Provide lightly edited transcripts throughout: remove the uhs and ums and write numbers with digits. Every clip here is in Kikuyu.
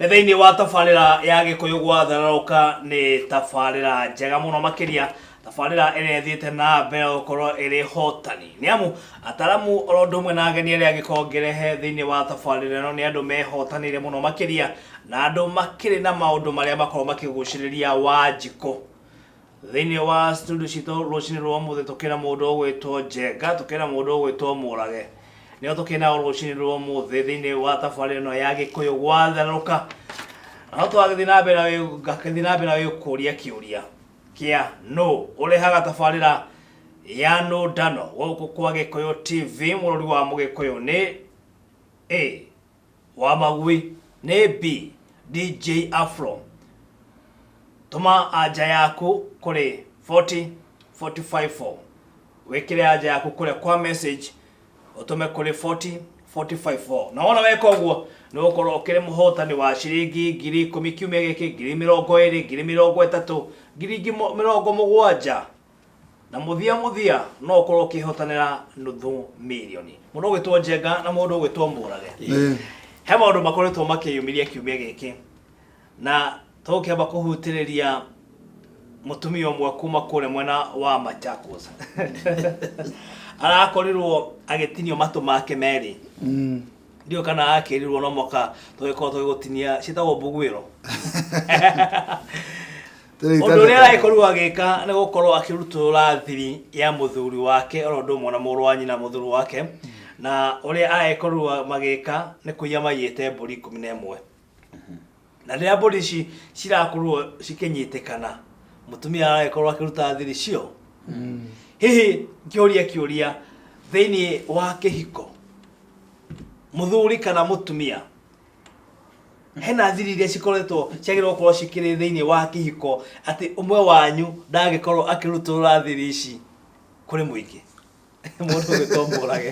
Nĩ thĩinĩ wa tabarĩra ya Gĩkũyũ gwatharũka, nĩ tabarĩra njega mũno makĩria, tabarĩra ĩrĩa ĩthiĩte na mbere gũkorwo ĩrĩ hotani. Nĩ amu ataramu oro ũndũ ũmwe na ageni arĩa angĩkorwo ngĩrehe thĩinĩ wa tabarĩra ĩno nĩ andũ mehotanĩire mũno makĩria na andũ makĩrĩ na maũndũ marĩa makorwo makĩgucĩrĩria Wanjikũ. Thĩinĩ wa studio citũ rũcinĩ rwa ũmũthĩ tũkĩna mũndũ ũgwĩtwo Njenga, tũkĩna mũndũ ũgwĩtwo Mũrage. Nĩo tũkĩnao rũcinĩ rwa ũmũthĩ thĩinĩ wa tabarĩra ĩno ya Gĩkũyũ gwatherũka. Na no tũragĩthiĩ na mbere ngakĩthiĩ na mbere na gũkũria kĩũria kĩa nũ ũrehaga tabarĩra ya nũ ndano gũkũ kwa Gĩkũyũ TV mũrori wa Mũgĩkũyũ nĩ A wa Magui nĩ B DJ Afro. Tũma anja yaku kũrĩ 40 45 4. Wĩkĩre anja yaku kũrĩa kwa message ũtũme kũrĩ 40 45 4. Na wona weka ũguo nĩ ũgũkorwo ũkĩrĩ mũhotani wa ciringi 10,000 kiumia gĩkĩ, 20,000, 30,000, 70,000 na mũthia mũthia no ũkorwo ũkĩhotanĩra nuthu mirioni. Mũndũ ũgwĩtwo Njenga na mũndũ ũgwĩtwo Mũrage, he maũndũ makoretwo makĩyumĩria kiumia gĩkĩ, na tũgũkĩamba kũhutĩrĩria mũtumia ũmwe kuma kũrĩa mwena wa Machakos arakorirwo agĩtinio matũ make merĩ. Ndiũĩ kana akĩrirwo no mwaka tũgĩkorwo tũgĩgũtinia ciĩtagwo mbuguĩro. Ũndũ ũrĩa aragĩkorirwo agĩka nĩ gũkorwo akĩrutũrũra thiri ya mũthuri wake oro ũndũ ũmwe na mũrũ wa nyina mũthuri wake, na ũrĩa aragĩkorirwo magĩka nĩ kũiya maiyĩte mbũri 11. Na rĩrĩa mbũri ici cirakorirwo cikĩnyitĩkana, mũtumia aragĩkorwo akĩruta thiri cio. Hihi ngĩũria kĩũria, thĩinĩ wa kĩhiko mũthuri kana mũtumia hena thiri iria cikoretwo ciagĩrĩirwo gũkorwo cikĩrĩ thĩinĩ wa kĩhiko atĩ ũmwe wanyu ndangĩkorwo akĩrutũrũra thiri ici kũrĩ mũingĩ? Mũndũ ũgĩtwo Mũrage,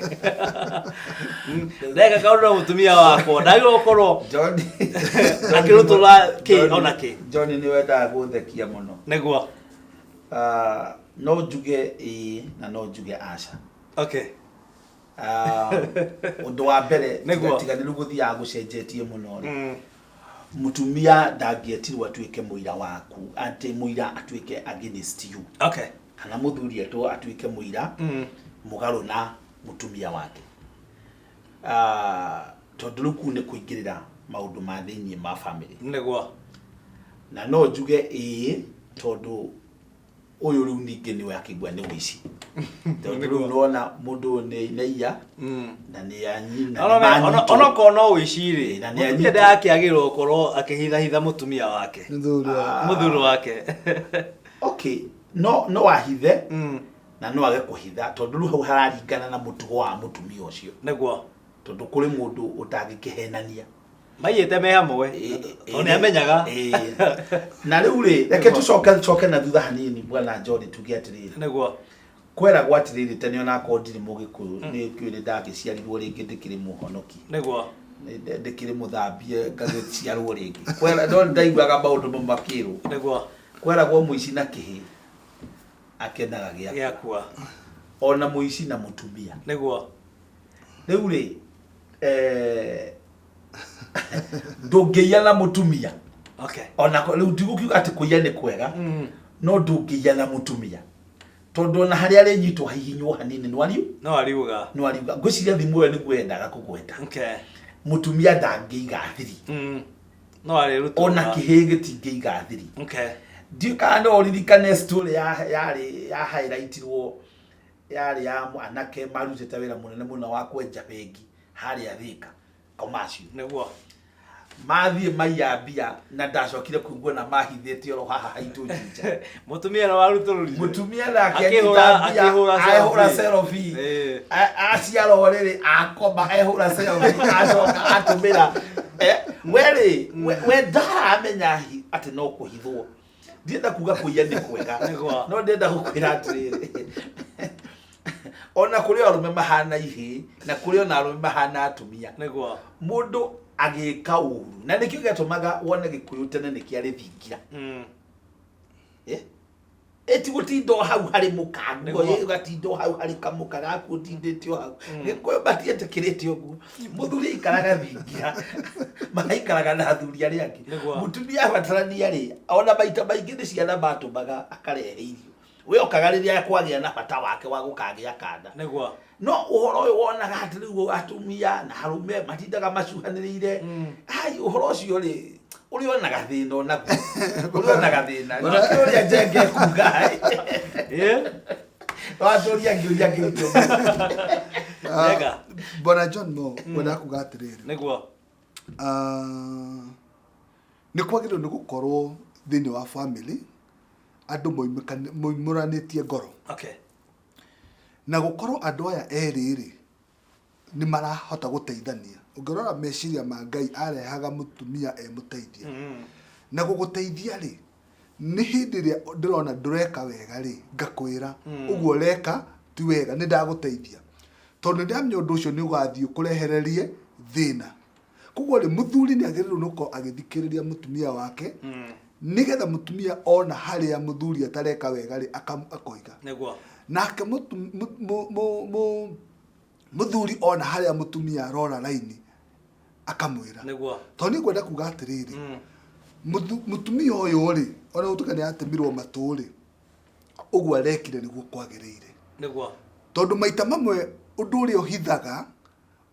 ndeka kaũndũ na mũtumia wakwa, ndagĩrĩirwo gũkorwo John akĩrutũrũra kĩ ona kĩ. John nĩ wendaga gũthekia mũno. Nĩguo. Ah, no njuge ĩĩ na no njuge aca. Ah, ũndũ wa mbere, tiga nĩ rĩu gũthiaga gũcenjetie mũno rĩ, mũtumia ndangĩetirwo atuĩke mũira waku, atĩ mũira atuĩke against you, kana mũthuri etwo atuĩke mũira mũgarũ na mũtumia wake. Ah, tondũ rĩu kũu nĩ kũingĩrĩra maũndũ ma thĩiniĩ ma family. Na no njuge ĩĩ, tondũ ũyũ rĩu ningĩ nĩwe akĩigua nĩ ũici, tondũ rĩu nĩwona mũndũ ũyũ nĩ nĩaiya na nĩ anyina. Onokorwo no ũici rĩ, Na nĩ mũtumia anyitwo. ndakĩagĩrĩrwo gũkorwo akĩhithahitha mũtumia wake, Mũthuri wake. Mũthuri wake. Okay, no ahithe na no age kũhitha, tondũ rĩu hau hararingana na mũtugo wa mũtumia ũcio, tondũ kũrĩ mũndũ ũtangĩkĩhenania. Maiyĩte me hamwe tondũ nĩ amenyaga. Na rĩu rĩ, reke tũcoke coke na thutha hanini, bwana John, tuge atĩrĩrĩ, kweragwo atĩrĩrĩ tene, onakorwo ndirĩ Mũgĩkũyũ, nĩ kĩũĩ nĩ ndagĩciarirwo rĩngĩ, ndĩkĩrĩ mũhonoki, ndĩkĩrĩ mũthambie ngagĩciarwo rĩngĩ. Kwera no ndaiguaga maũndũ mau makĩrwo, kweragwo mũici na kĩhĩ akenaga gĩakua, gĩakua, ona mũici na mũtumia. Rĩu rĩ, ndũngĩiya na mũtumia. Ona rĩu ndigũkiuga atĩ kũiya nĩ kwega, no ndũngĩiya na mũtumia, tondũ ona harĩa arĩnyitwo hahihinywo hanini no ariu no ariuga. No ariuga. Ngwĩciria thimũ ĩyo nĩguo yendaga kũgweta. Mũtumia ndangĩiga thiri. No arĩrutũrũra. Ona kĩhĩ gĩtingĩiga thiri. Ndiũĩ kana no ũririkane story ya yarĩ ya highlightirwo, yarĩ ya anake marutĩte wĩra mũnene mũno wa kwenja bengi harĩa Thika Commercial. Mathiĩ maiya mbia na ndacokire kũigua na mahithĩte oro haha haitũ Juja. Mũtumia nĩ warutũrũrire. Mũtumia nake Akĩhũra- anyita mbia, akĩhũra ahũra selfie. selfie. Aciarwo rĩrĩ akoma ehũra selfie acoka atũmĩra. We rĩ, we ndaramenya atĩ no kũhithwo. Ndienda kuga kũiya nĩ kwega, no ndĩrenda gũkwĩra atĩrĩrĩ, ona kũrĩ arũme mahana ihĩĩ na kũrĩ ona arũme mahana atumia. Mũndũ agĩka ũru, na nĩkĩo gĩatũmaga wone Gĩkũyũ tene nĩ kĩarĩ thingira. Ĩti gũtinda o hau harĩ mũkanguo. Nĩguo. Ũgatinda o hau harĩ kamũka gaku ũtindĩte o hau. Gĩkũyũ matietĩkĩrĩte ũguo. Mũthuri aikaraga thingira, magaikaraga na athuri arĩa angĩ. Mũtumia abatarania rĩ, ona maita maingĩ nĩ ciana matũmaga akarehe irio. We okaga rĩrĩa kwagĩa na bata wake wa gũkagĩa kana. No ũhoro ũyũ wonaga atĩ rĩu atumia na arũme matindaga macuhanĩrĩire. Ai, ũhoro ũcio rĩ, ũrĩ onaga thĩna onaguo. Ũrĩ onaga thĩna. Nĩkĩo ũrĩa Njenga ekuga. Watũria ngĩũria kĩũria. Njenga. Bwana John Mo, ngwendaga kuga atĩrĩrĩ. Ah, nĩ kwagĩrĩirwo nĩ gũkorwo thĩinĩ wa family andũ moimũranĩtie ngoro. Na gũkorwo andũ aya erĩ rĩ, nĩ marahota gũteithania. Ũngĩrora meciria ma Ngai, arehaga mũtumia e mũteithia. Na gũgũteithia rĩ, nĩ hĩndĩ ĩrĩa ndĩrona ndũreka wega rĩ, ngakwĩra ũguo ũreka ti wega, nĩ ndagũteithia. Tondũ nĩ ndamenya ũndũ ũcio nĩ ũgathiĩ ũkũrehererie thĩna. Koguo rĩ, mũthuri nĩ agĩrĩirwo nĩ gũkorwo agĩthikĩrĩria mũtumia wake, nĩgetha mũtumia ona harĩa mũthuri atareka wega rĩ, akoiga. Nake mũthuri ona harĩa mũtumia arora raini akamwĩra. Tondũ niĩ ngwenda kuga atĩrĩrĩ, mũtumia ũyũ rĩ, ona gũtuĩka nĩ atemirwo matũ rĩ, ũguo arekire nĩguo kwagĩrĩire. Tondũ maita mamwe ũndũ ũrĩa ũhithaga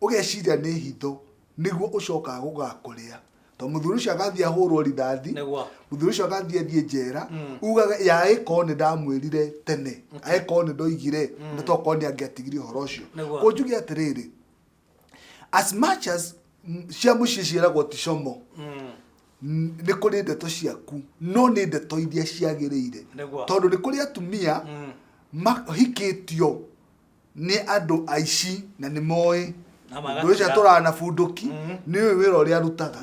ũgeciria nĩ hitho nĩguo ũcokaga gũgakũrĩa. Tondũ mũthuri ũcio agathiĩ ahũrwo rithathi, mũthuri ũcio agathiĩ athiĩ njera, ugaga ya ĩkorwo nĩ ndamwĩrire tene, angĩkorwo nĩ ndoigire, na tokorwo nĩ angĩatigirie ũhoro ũcio. Koguo njuge atĩrĩrĩ, as much as cia mũciĩ ciĩragwo ti como, nĩ kũrĩ ndeto ciaku, no nĩ ndeto iria ciagĩrĩire. Tondũ nĩ kũrĩ atumia mahikĩtio nĩ andũ aici na nĩ moĩ. Na magatira. Ũndũ ũcio atũraga na bunduki, nĩ ũĩ wĩra ũrĩa arutaga.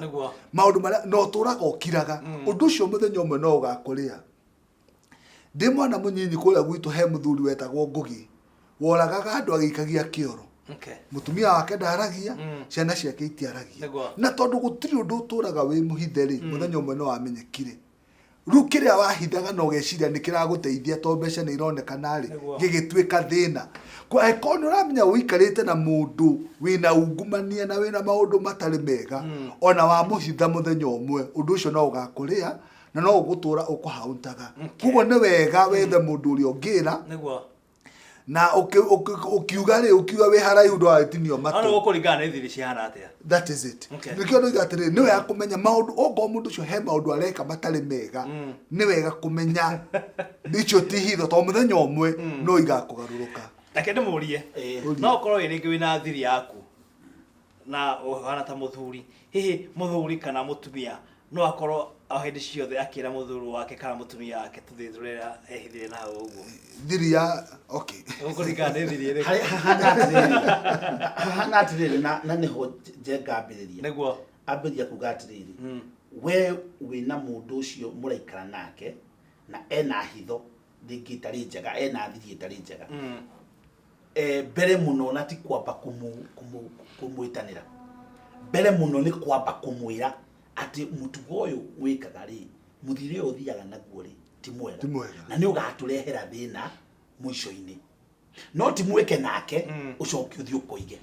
Maũndũ marĩa, na ũtũraga ũkiraga. Ũndũ ũcio mũthenya ũmwe no ũgakũrĩa. Ndĩ mwana mũnyinyi kũrĩa gwitũ he mũthuri wetagwo Ngũgĩ, woragaga andũ agĩikagia kĩoro. Mũtumia wake ndaragia, ciana ciake itiaragia. Na tondũ gũtirĩ ũndũ ũtũraga wĩ mũhithe rĩ, mũthenya ũmwe no wamenyekire. Rĩu kĩrĩa wahithaga na ũgeciria nĩ kĩragũteithia tondũ mbeca nĩ ironekana rĩ, gĩgĩtuĩka thĩna. Kwa angĩkorwo nĩ ũramenya ũikarĩte na mũndũ wĩna ungumania na wĩna maũndũ matarĩ mega, ona wamũhitha mũthenya ũmwe, ũndũ ũcio no ũgakũrĩa na no ũgũtũra ũkũhauntaga. Koguo nĩ wega wethe mũndũ ũrĩa ũngĩra, na ũkiuga rĩ, ũkiuga wĩ haraihu ndũgagĩtinio matũ. No nĩ gũkũringana nĩ thiri cihana atĩa. That is it. Nĩkĩo ndoiga atĩrĩrĩ, nĩ wega kũmenya maũndũ, okorwo mũndũ ũcio he maũndũ areka matarĩ mega, nĩ wega kũmenya icio ti hitho, tondũ mũthenya ũmwe no igakũgarũrũka. Reke ndĩmũrie, no ũkorwo wĩ rĩngĩ wĩna thiri yaku na ũhana ta mũthuri, hihi mũthuri kana mũtumia no akorwo o hĩndĩ ciothe akĩra mũthuri wake kana mũtumia wake tũthiri tũrĩa ehithire na hau ũguo? Thiri ya, okay. Ũkũringana nĩ thiri ĩrĩkũ? Harĩ hahana atĩrĩrĩ, hahana atĩrĩrĩ, na nĩho Njenga ambĩrĩria. Ambĩrĩria kuga atĩrĩrĩ, we wĩna mũndũ ũcio mũraikara nake na ena hitho rĩngĩ ĩtarĩ njega, ena thiri ĩtarĩ njega. Mbere mũno na ti kwamba kũmwĩtanĩra. Mbere mũno nĩ kwamba kũmwĩra atĩ mũtugo ũyũ wĩkaga rĩ, mũthiĩre ũyũ ũthiaga naguo rĩ, ti mwega. Ti mwega. Na nĩ ũgatũrehera thĩna mũico-inĩ. No ti mwĩke nake, ũcoke ũthiĩ ũkoige.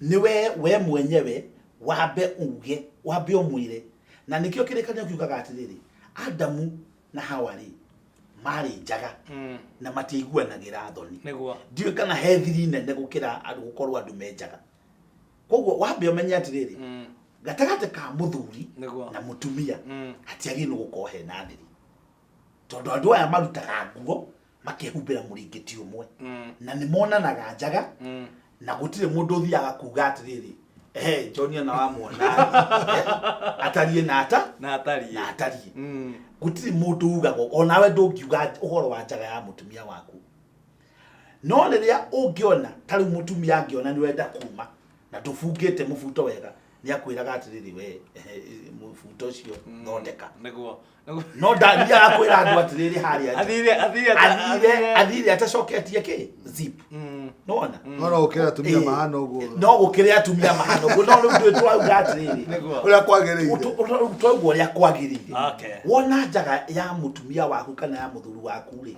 Nĩ we mwenyewe wambe uge, wambe ũmwĩre. Na nĩkĩo kĩrĩkanĩro kiugaga atĩrĩrĩ, Adamu na Hawa rĩ, marĩ njaga na matiaiguanagĩra thoni. Ndiũĩ kana he thiri nene gũkĩra andũ gũkorwo andũ me njaga. Koguo wambe ũmenye atĩrĩrĩ, gatagatĩ ka mũthuri na mũtumia hatiagĩrĩirwo gũkorwo hena thiri. Tondũ andũ aya marutaga nguo makehumbĩra mũrĩngĩti ũmwe. Na nĩ monanaga njaga, na gũtirĩ mũndũ ũthiaga kuga atĩrĩrĩ, ehe, John ona wamuona, atariĩ na ata? Na atariĩ. Na atariĩ. Gũtirĩ mũndũ ugaga, onawe ndũngiuga ũhoro wa njaga ya mũtumia waku. No rĩrĩa ũngĩona, ta rĩu mũtumia angĩona nĩ wenda kuma, na ndũbungĩte mũbuto wega, Nĩ akwĩraga atĩrĩrĩ, we mũbuto ũcio thondeka. Nĩguo. No ndathiaga kwĩra andũ atĩrĩrĩ harĩa nja. Athire athire Athire athire atacoketie kĩ zip. Nĩwona? No no gũkĩra atumia Ĩĩ. mahana ũguo. No gũkĩrĩ atumia mahana ũguo, no rĩu ndũĩ twauga atĩrĩrĩ, Nĩguo. Ũrĩa kwagĩrĩire. Twauga ũrĩa kwagĩrĩire. Wona njaga ya mũtumia waku kana ya mũthuri waku rĩ,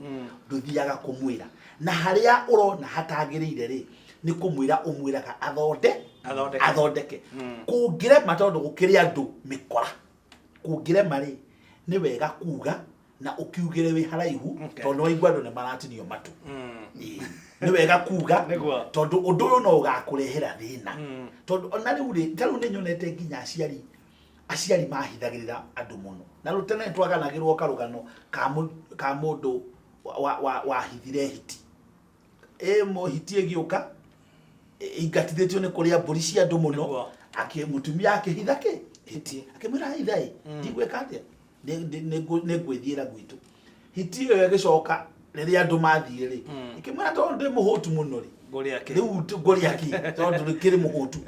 ndũthiaga kũmwĩra, na harĩa ũrona hatagĩrĩire rĩ, nĩ kũmwĩra ũmwĩraga athonde Athondeke. Athondeke. Kũngĩrema, tondũ gũkĩrĩ andũ mĩkora, kũngĩrema rĩ, nĩ wega kuga na ũkiugĩre wĩ haraihu, tondũ waigua andũ nĩ maratinio matũ. Ĩĩ. Nĩ wega kuga, tondũ ũndũ ũyũ no ũgakũrehera thĩna, tondũ ona rĩu rĩ, ta rĩu nĩ nyonete nginya aciari mahithagĩrĩra andũ mũno. Na rĩu tene twaganagĩrwo karũgano ka mũndũ wahithire hiti. Ĩ hiti ĩgĩũka ingatithĩtio nĩ kũrĩa mbũri cia andũ mũno. Akĩ mũtumia akĩhitha kĩ hiti, akĩmwĩra, "Hitha ĩ, ndigwĩka atĩa, nĩ ngwĩthiĩra gwitũ." Hiti ĩyo ĩgĩcoka rĩrĩa andũ mathiĩ rĩ, ĩkĩmwĩra, "Tondũ ndĩ mũhũtu mũno rĩ, Ngũrĩa kĩ? rĩu ngũrĩa kĩ tondũ kĩrĩ mũhũtu?"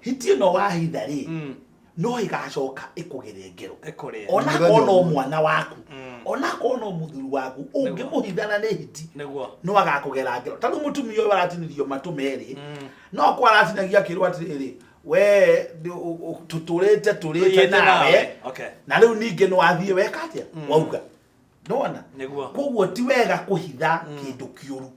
Hiti ĩno wahitha rĩ, no ĩgacoka ĩkũgere ngero. Ĩkũrĩe. Ona Mũthenya korwo no ũmwe. mwana waku, ona korwo no mũthuri waku, ũngĩmũhithana nĩ hiti, no agakũgera ngero. Ta rĩu mũtumia ũyũ aratinirio matũ merĩ, no kwa aratinagia akĩrwo atĩrĩrĩ, we tũtũrĩte tũrĩte Tũrĩte nawe. Nawe. Na rĩu ningĩ nĩ wathiĩ weka atĩa, wauga, nĩwona? Nĩguo. Koguo ti wega kũhitha kĩndũ kĩũru,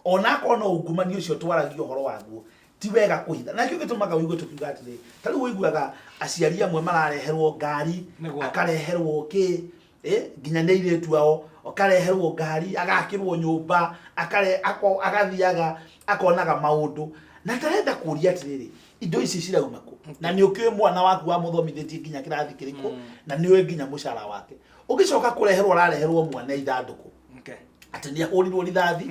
ona akorwo no ungumania ũcio twaragia ũhoro waguo, ti wega kũhitha. Na kĩo gĩtũmaga ũigue tũkiuga atĩrĩ, ta rĩu ũiguaga aciari amwe marareherwo ngari, akareherwo kĩ, nginya nĩ airĩtu ao, akareherwo ngari, agakĩrwo nyũmba, agathiaga akonaga maũndũ, na tarenda kũria atĩrĩrĩ, indo ici cirauma kũ? Na nĩ ũkĩũĩ mwana waku wamũthomithĩtie nginya kĩrathi kĩrĩkũ, na nĩ ũĩ nginya mũcara wake. Ũgĩcoka kũreherwo, ũrareherwo mwana ithandũkũ atĩ nĩ ahũrirwo rithathi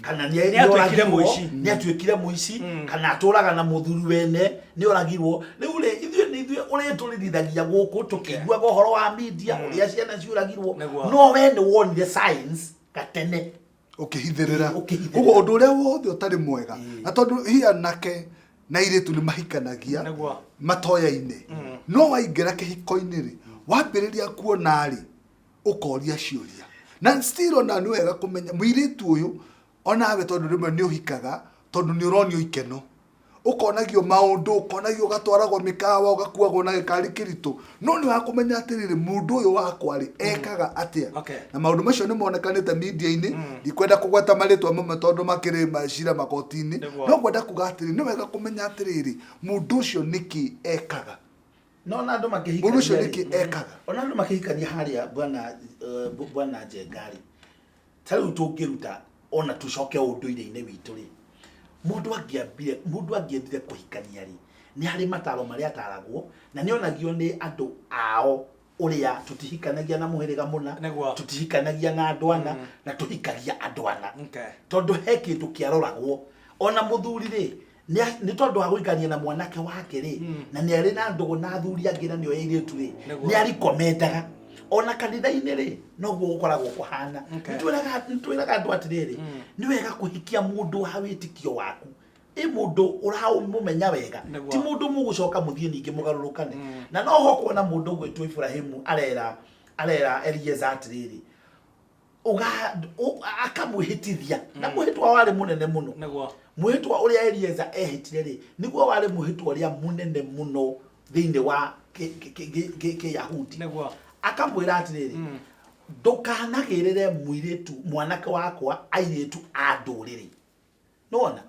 kana nĩ Nĩ atuĩkire nĩoragirwo, mũici. nĩ atuĩkire mũici, kana atũraga na mũthuri wene, nĩ oragirwo. Rĩu rĩ, ithuĩ nĩ ithuĩ ũrĩtũririthagia gũkũ tũkĩiguaga ũhoro wa media ũrĩa ciana ciũragirwo. No we nĩ wonire signs gatene. Ũkĩhithĩrĩra. Ũkĩhithĩrĩra. Koguo ũndũ ũrĩa wothe ũtarĩ mwega, na tondũ hi anake na airĩtu nĩ mahikanagia matoyaine, no waingĩra kĩhiko-inĩ rĩ, wambĩrĩria kuona rĩ, ũkoria ciũria. Na still ona nĩ wega kũmenya mũirĩtu ũyũ onawe, tondũ rĩmwe nĩ ũhikaga tondũ nĩ ũronio ikeno, ũkonagio maũndũ, ũkonagio ũgatwaragwo mĩkawa, ũgakuagwo na gĩkari kĩritũ, no nĩ wakũmenya atĩrĩrĩ, mũndũ ũyũ wakwa rĩ, ekaga atĩa? Na maũndũ macio nĩ monekanĩte media-inĩ. Ndikwenda kũgweta marĩtwa mamwe tondũ makĩrĩ macira magoti-inĩ. No ngwenda kuga atĩrĩ, nĩ wega kũmenya atĩrĩrĩ, mũndũ ũcio nĩkĩ ekaga? No na andũ makĩhikania Mũndũ ũcio rĩ, nĩkĩ ekaga? Ona andũ makĩhikania harĩa, bwana Njenga rĩ, ta rĩu tũngĩruta ona tũcoke ũndũire-inĩ witũ rĩ, mũndũ angĩambire, mũndũ angĩendire kũhikania rĩ, nĩ harĩ mataro marĩa ataragwo na nĩ onagio nĩ andũ ao ũrĩa tũtihikanagia na mũhĩrĩga mũna, tũtihikanagia na andũ ana, na tũhikagia andũ ana, tondũ he kĩndũ kĩaroragwo. Ona mũthuri rĩ, nĩ tondũ wa gũikania na mwanake wake rĩ, na nĩ arĩ na ndũgũ na athuri angĩ na nĩo airĩtu rĩ, nĩ arikomendaga. Ona kanitha-inĩ rĩ, noguo gũkoragwo kũhana. Nĩ twĩraga andũ atĩrĩrĩ, nĩ wega kũhikia mũndũ wa wĩtĩkio waku, ĩ mũndũ ũramũmenya wega, ti mũndũ mũgũcoka mũthiĩ ningĩ mũgarũrũkane. Na no ho kuona mũndũ ũgwĩtwo Ibrahimu arera Eliezer atĩrĩrĩ, akamwĩhĩtithia, na mwĩhĩtwa warĩ mũnene mũno. Mwĩhĩtwa ũrĩa Eliezer ehĩtire rĩ, nĩguo warĩ mwĩhĩtwa ũrĩa mũnene mũno thĩinĩ wa Kĩyahudi. Akamwĩra atĩrĩrĩ, "Ndũkanagĩrĩre mũirĩtu mwanake wakwa airĩtu a ndũrĩrĩ." Nĩwona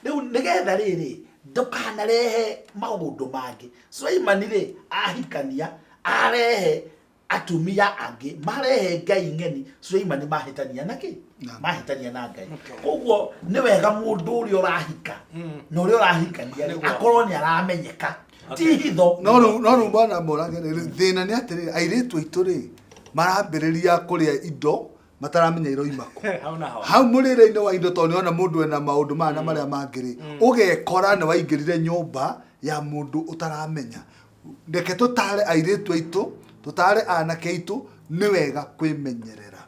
rĩu nĩgetha rĩrĩ ndũkanarehe maũndũ mangĩ. Suleimani rĩ, ahikania arehe atumia angĩ, marehe ngai ng'eni, Suleimani mahĩtania na kĩ? Mahĩtania na Ngai. Koguo nĩ wega mũndũ ũrĩa ũrahika na ũrĩa ũrahikania rĩ, akorwo nĩ aramenyeka, ti hitho. No rĩu bwana Mũrage rĩ, thĩna nĩ atĩrĩrĩ, airĩtu aitũ rĩ, marambĩrĩria kũrĩa indo mataramenya iroima kũ. Hau naho. Hau mũrĩre-inĩ wa indo, tondũ nĩona mũndũ ena maũndũ maya na marĩa mangĩ rĩ, ũgekora nĩ waingĩrire nyũmba ya mũndũ ũtaramenya. Reke tũtare airĩtu aitũ, tũtare anake aitũ, nĩ wega kwĩmenyerera.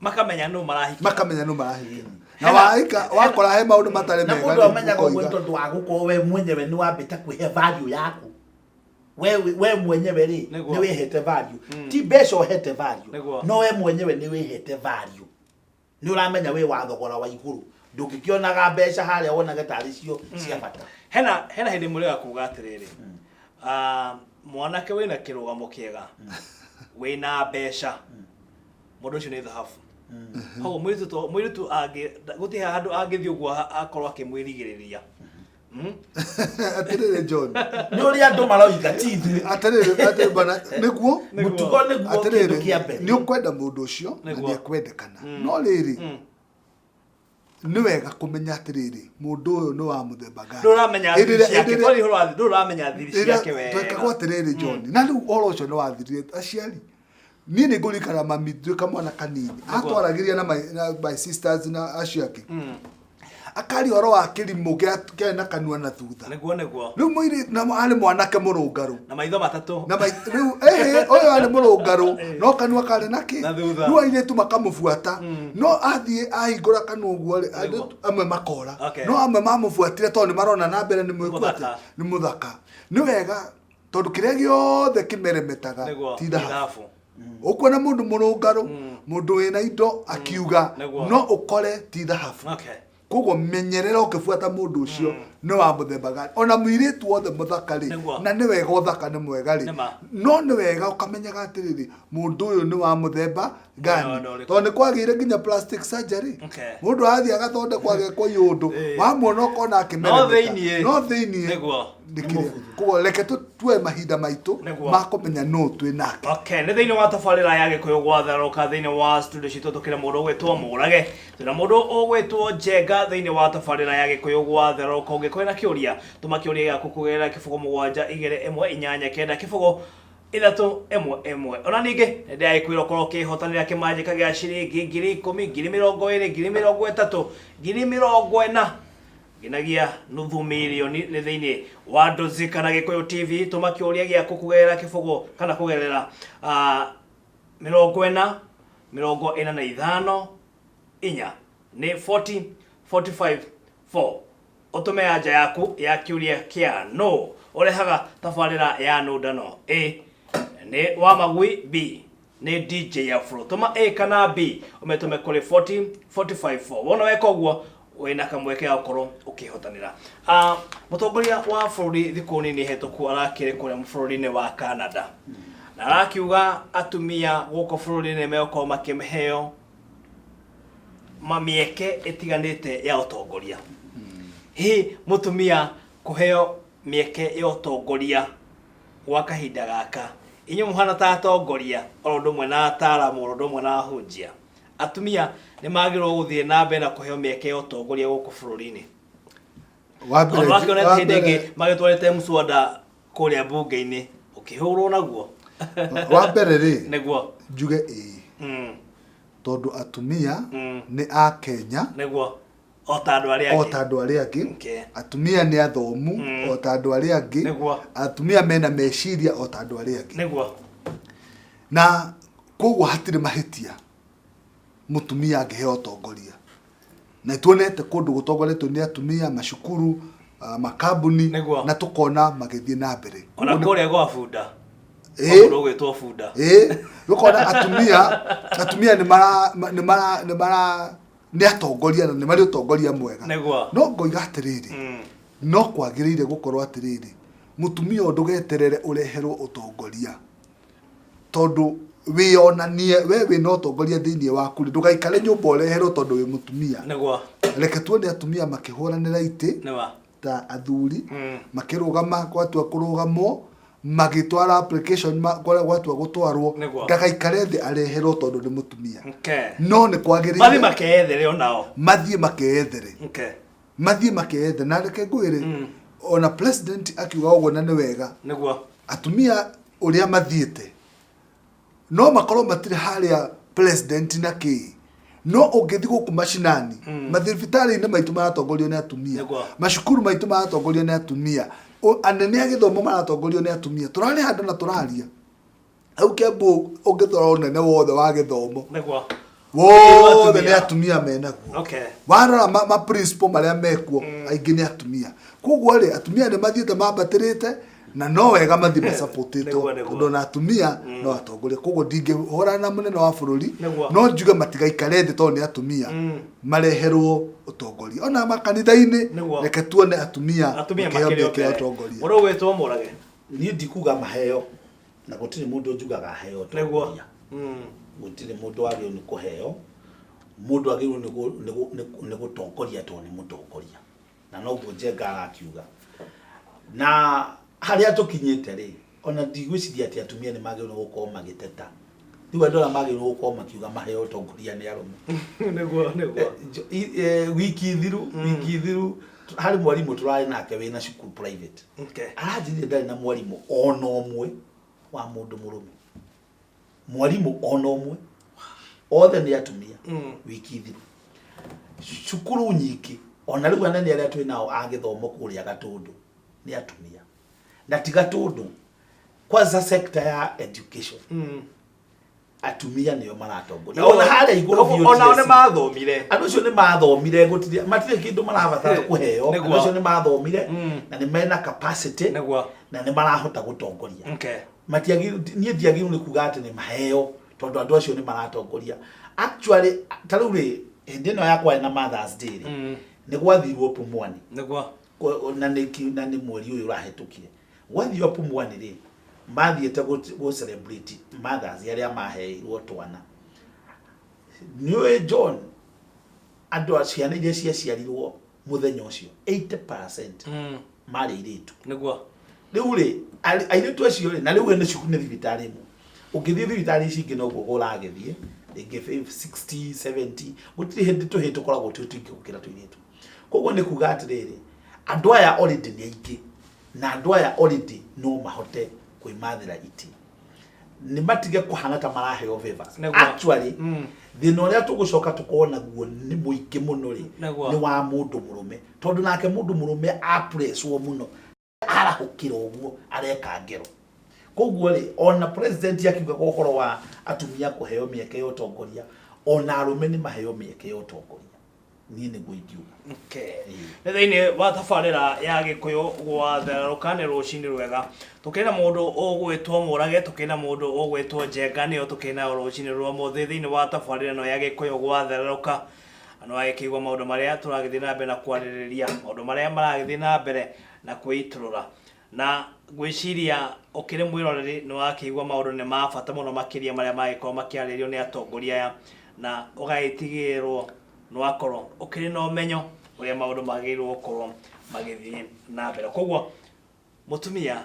Makamenya nũ marahikĩra. Makamenya nũ marahikĩra. Na waika wakora he maũndũ matarĩ Na mega mũndũ rĩ, amenyaga ũguo ũkoiga. nĩ tondũ wa gũkorwo we mwenyewe nĩ wambĩte kwĩhe value yaku. We mwenyewe rĩ, nĩ wĩhete value. Ti mbeca ũhete value, no we mwenyewe nĩ wĩhete value. Nĩ ũramenya wĩ wa thogora wa igũrũ. Ndũngĩkĩonaga mbeca harĩa wonage tarĩ cio cia bata. Hena hĩndĩ mũrĩga kuga atĩrĩrĩ, mwanake wĩna kĩrũgamo kĩega, wĩna mbeca, mũndũ ũcio nĩ thahabu. Koguo mũirĩtu gũtirĩ handũ angĩthiĩ ũguo akorwo akĩmwĩrigĩrĩria. Atĩrĩrĩ John. Nĩ ũrĩa andũ maroiga ti ithuĩ. Atĩrĩrĩ, atĩrĩrĩ bwana, nĩguo? Mũtugo nĩguo kĩndũ Atĩrĩrĩ, kĩa mbere. nĩ ũkwenda mũndũ ũcio na nĩ ekwendekana. No rĩrĩ, nĩ wega kũmenya atĩrĩrĩ, mũndũ ũyũ nĩ wa mũthemba gani. Ndũramenya Hĩndĩ thiri ĩrĩa- ciake. hĩndĩ ĩrĩa- Twarĩ ũhoro wa thiri, ndũramenya thiri Rĩrĩa ciake wega. twekagwo atĩrĩrĩ John, na rĩu ũhoro ũcio nĩ wathirire aciari. Niĩ nĩ ngũririkana mami twĩ kamwana kanini atwaragĩria na my sisters na acio angĩ, akaria ũhoro wa kĩrimũ kĩarĩ na kanua na thutha. Nĩguo, nĩguo. Rĩu mũirĩtu na arĩ mwanake mũrũngarũ. Na maitho matatũ. Na rĩu, ehe, ũyũ arĩ mũrũngarũ, no kanua karĩ na kĩ? Na thutha. Rĩu airĩtu makamũbuata. No athiĩ ahingũra kanua ũguo rĩ, andũ amwe makora. No amwe mamũbuatire tondũ nĩ marona na mbere nĩ mwĩku atĩ Mũthaka. nĩ mũthaka. Nĩ wega tondũ kĩrĩa gĩothe kĩmeremetaga ti ti thahabu. thahabu. Ũkuona mũndũ mũrũngarũ, mũndũ wĩna indo akiuga, no ũkore ti thahabu. Koguo menyerera ũkĩbuata mũndũ ũcio nĩ wa mũthemba gani. Ona mũirĩtu wothe mũthaka rĩ, na nĩ wega ũthaka nĩ mwega rĩ, no nĩ wega ũkamenyaga atĩrĩrĩ, mũndũ ũyũ nĩ wa mũthemba gani. Nĩ ũrĩkũ? Tondũ nĩ kwagĩire nginya plastic surgery. Mũndũ athiĩ agathondekwo agekwo iũndũ, wamuona ũkona akĩmeremeta. No thĩiniĩ. No thĩiniĩ. Nĩ kĩrĩa. Koguo reke tuoe mahinda maitũ ma kũmenya nũ twĩ nake. Okay, nĩ thĩinĩ wa tabarĩra ya Gĩkũyũ gwatharũka thĩinĩ wa studio citũ tũkĩrĩ mũndũ ũgwĩtwo Mũrage, twĩna mũndũ ũgwĩtwo Njenga thĩinĩ wa tabarĩra ya Gĩkũyũ gwatharũka. Ũngĩkorwo na kĩũria, tũma kĩũria gĩaku kũgerera kĩbũgũ mũgwanja igĩrĩ ĩmwe inyanya kenda kĩbũgũ ithatũ ĩmwe ĩmwe. Ona ningĩ nĩ ndĩragĩkwĩra ũkorwo ũkĩhotanĩra kĩmanjĩka gĩa ciringi ngiri ikũmi, ngiri mĩrongo ĩrĩ, ngiri mĩrongo ĩtatũ, ngiri mĩrongo ĩna nginyagia nuthu mirioni nĩ thĩinĩ wa Ndozi kana Gĩkũyũ TV. Tũma kĩũria gĩaku kũgerera kĩbũgũ kana kũgerera mĩrongo ĩna, mĩrongo ĩna na ithano, inya nĩ 40, 45, 4. Ũtũme anja yaku ya kĩũria kĩa no ũrehaga tabarĩra ya nũndano. A nĩ wa Magui, B nĩ DJ Afro. Tũma A kana B ũmĩtũme kũrĩ 40, 45, 4. Wona weka ũguo wĩna kamweke ga gũkorwo ũkĩhotanĩra. Mũtongoria wa bũrũri thikũ nini hetũku arakĩrĩ kũrĩa bũrũri-inĩ wa Canada na arakiuga atumia gũkũ bũrũri-inĩ megũkorwo makĩheo mĩeke ĩtiganĩte ya ũtongoria. Hihi mũtumia kũheo mĩeke ya ũtongoria gwa kahinda gaka, inyuĩ mũhana ta atongoria oro ũndũ ũmwe na ataaramu oro ũndũ ũmwe na ahunjia, atumia nĩ magĩrĩirwo gũthiĩ na mbere na kũheo mĩeke ya ũtongoria gũkũ bũrũri-inĩ? Wa mbere Tondũ wakĩonete wa hĩndĩ ĩngĩ mbere magĩtwarĩte mswada kũrĩa mbunge-inĩ ũkĩhũrwo naguo. Wa mbere rĩ, Nĩguo. njuge ĩĩ. Tondũ atumia nĩ a Kenya. Nĩguo. O ta andũ arĩa O angĩ. ta andũ arĩa angĩ. Atumia nĩ athomu o ta andũ arĩa angĩ. Nĩguo. Atumia mena meciria o ta andũ arĩa angĩ. Nĩguo. Na koguo hatirĩ mahĩtia mũtumia angĩheo ũtongoria. Na tuonete kũndũ gũtongoretio nĩ atumia, macukuru, makambuni, Nĩguo. na tũkona magĩthiĩ na mbere. Ona kũrĩa gwa bunda. Ĩĩ. Mũndũ ũgwĩtwo bunda. Ĩĩ, ũkona atumia nĩ mara, nĩ mara, nĩ mara, nĩ atongoria na nĩ marĩ ũtongoria mwega. Nĩguo. No ngoiga atĩrĩrĩ, no kwagĩrĩire gũkorwo atĩrĩrĩ, mũtumia ũyũ ndũgeterere ũreherwo ũtongoria. Tondũ wĩonanie we wĩna ũtongoria thĩinĩ waku rĩ, ndũgaikare nyũmba ũreherwo tondũ wĩ mũtumia. Nĩguo. Reke tuone atumia makĩhũranĩra itĩ Nĩwa. ta athuri, makĩrũgama gwatua kũrũgamwo, magĩtwara application gwatua gũtwarwo, Nĩguo. ndagaikare thĩ areherwo tondũ nĩ mũtumia. Okay. No nĩ kwagĩrĩire. Mathiĩ makeyethere onao. Mathiĩ makeyethere. Okay. Mathiĩ makeyethere. Na reke ngwĩre, ona president akiuga ũguo na nĩ wega. Nĩguo. Atumia ũrĩa mathiĩte, no makorwo matirĩ harĩa president na kĩ. No ũngĩthiĩ gũkũ macinani, mathibitarĩ-inĩ maitũ maratongorio nĩ atumia. Nĩguo. Macukuru maitũ maratongorio nĩ atumia. Anene a gĩthomo maratongorio nĩ atumia. Tũrarĩ handũ na tũraria. Hau Kiambu ũngĩthora ũnene wothe wa gĩthomo. Nĩguo. Wothe nĩ atumia menaguo. Okay. Warora ma principal marĩa mekuo, aingĩ nĩ atumia. Koguo rĩ, atumia nĩ mathiĩte mambatĩrĩte, na no wega mathiĩ masapotĩtwo, tondũ ona atumia no atongoria. Koguo ndingĩhũrana na mũnene wa bũrũri, no njuge matigaikare thĩ tondũ nĩ atumia, mareherwo ũtongoria ona makanitha-inĩ. Reke tuone atumia atumia makĩheo makĩrĩ o mĩeke ya mbere. ũtongoria. Mũndũ ũgwĩtwo Mũrage. Niĩ ndikuga maheo, na gũtirĩ mũndũ njugaga aheo ũtongoria. Gũtirĩ mũndũ wagĩrĩirwo nĩ kũheo. Mũndũ agĩrĩirwo nĩ gũtongoria tondũ nĩ mũtongoria, na noguo Njenga arakiuga. Na harĩa tũkinyĩte rĩ, ona ndigwĩciria atĩ atumia nĩ magĩrĩirwo nĩ gũkorwo magĩteta. Rĩu andũ arĩa magĩrĩirwo gũkorwo makiuga maheo ũtongoria nĩ arũme. Nĩguo, nĩguo. Wiki thiru harĩ mwarimũ tũrarĩ nake wĩna cukuru private. Aranjĩrire ndarĩ na mwarimũ ona ũmwe wa mũndũ mũrũme, mwarimũ ona ũmwe, othe nĩ atumia. Wiki thiru cukuru nyingĩ, ona rĩu anene arĩa twĩ nao a gĩthomo kũrĩa Gatũndũ nĩ atumia, na ti Gatũndũ kwanza, sector ya education, atumia nĩo maratongoria ona harĩa igũrũ biũ. Onao TSC. Nĩ mathomire. Andũ acio nĩ mathomire, gũtirĩ, matirĩ kĩndũ marabatara kũheo. Andũ acio nĩ mathomire na nĩ mena capacity na nĩ marahota gũtongoria. Matiagĩrĩirwo, niĩ ndiagĩrĩirwo nĩ kuga atĩ nĩ maheo, tondũ andũ acio nĩ maratongoria. Actually, ta rĩu rĩ, hĩndĩ ĩno yakwa na Mothers Day rĩ, nĩ gwathirwo Pumwani. Na nĩ mweri ũyũ ũrahĩtũkire gwathio Pumwani rĩ, mathiĩte gũ celebrate mothers arĩa maheirwo twana. Nĩũĩ John, andũ a ciana iria ciaciarirwo mũthenya ũcio, 80% marĩ airĩtu. Rĩu rĩ, airĩtu acio rĩ, na rĩu nĩ cukuru, nĩ thibitarĩ ĩmwe. Ũngĩthiĩ thibitarĩ ici ingĩ, noguo kũragĩthiĩ, rĩngĩ 60 70, gũtirĩ hĩndĩ tũhĩĩ tũkoragwo twĩ tũingĩ gũkĩra tũirĩtu. Koguo nĩ kuga atĩrĩrĩ, andũ aya already nĩ aingĩ, na andũ aya already no mahote kwĩmathĩra itĩ, nĩ matige kũhana ta maraheo favors. Actually, thĩna ũrĩa tũgũcoka tũkorwo naguo nĩ mũingĩ mũno rĩ, nĩ wa mũndũ mũrũme, tondũ nake mũndũ mũrũme apreswo mũno, arahũkĩra ũguo areka ngero. Koguo rĩ, ona president akiuga ũhoro wa atumia kũheo mĩeke ya ũtongoria, ona arũme nĩ maheo mĩeke ya ũtongoria. Niĩ nĩguo ingiuga. Okay. Nĩ thĩinĩ wa tabarĩra ya Gĩkũyũ gwatherũka, nĩ rũcinĩ rwega. Tũkĩrĩ na mũndũ ũgwĩtwo Mũrage, tũkĩrĩ na mũndũ ũgwĩtwo Njenga, nĩo tũkĩrĩ nayo rũcinĩ rwa ũmũthĩ thĩinĩ wa tabarĩra ĩno ya Gĩkũyũ gwatherũka. Na nĩwagĩkĩigua maũndũ marĩa tũragĩthiĩ na mbere na kwarĩrĩria, maũndũ marĩa maragĩthiĩ na mbere na kwĩitũrũra. Na ngwĩciria ũkĩrĩ mwĩroreri nĩwakĩigua maũndũ nĩ ma bata mũno makĩria marĩa magĩkorwo makĩarĩrĩrio nĩ atongoria aya, na ũgagĩtigĩrĩrwo nĩwakorwo ũkĩrĩ na ũmenyo ũrĩa maũndũ magĩrĩirwo gũkorwo magĩthiĩ na mbere. Koguo mũtumia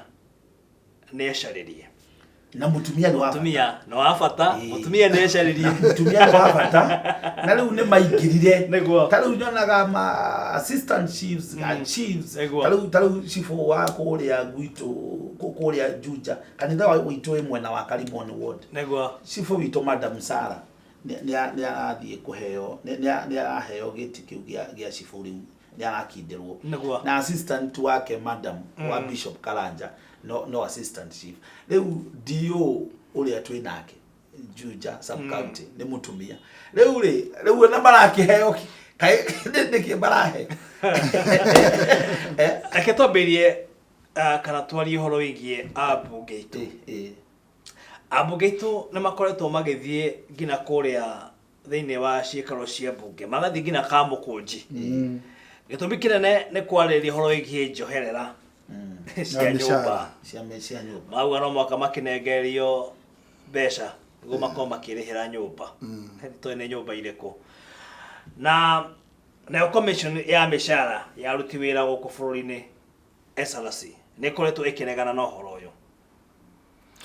nĩ ecarĩrie. Na mũtumia nĩ wa bata. Mũtumia nĩ wa bata. Mũtumia nĩ ecarĩrie. Mũtumia nĩ wa bata, na rĩu nĩ maingĩrire. Ta rĩu nyonaga ma assistant chiefs and chiefs. Ta rĩu chief wa kũrĩa gwitũ, kũrĩa Juja, kanitha wa witũ wĩ mwena wa Karimoni ward. Chief witũ Madam Sara nĩ arathiĩ kũheo, nĩ araheo gĩtĩ kĩu gĩa chief, rĩu nĩ arakindĩrwo. Na assistant wake, madam wa Bishop Karanja, no assistant chief. Rĩu DO ũrĩa twĩ nake Juja sub county nĩ mũtumia. Rĩu rĩ, rĩu ona marakĩheo kaĩ nĩkĩ marahe? Reke twambĩrĩrie, kana twarie ũhoro wĩgiĩ ambunge aitũ. Ambunge aitũ nĩ makoretwo magĩthiĩ nginya kũrĩa thĩinĩ wa ciĩkaro cia mbunge, magathiĩ nginya Kamũkũnji. Gĩtũmi kĩnene nĩ kwarĩrĩria ũhoro wĩgiĩ njoherera cia Na mĩcara. nyũmba. Cia nyũmba. Mauga no mwaka makĩnengererio mbeca nĩguo makorwo makĩrĩhĩra nyũmba. Tũĩ nĩ nyũmba irĩkũ. Na nayo commission ya mĩcara ya aruti wĩra gũkũ bũrũri-inĩ, SRC, nĩ ĩkoretwo ĩkĩregana na ũhoro ũyũ.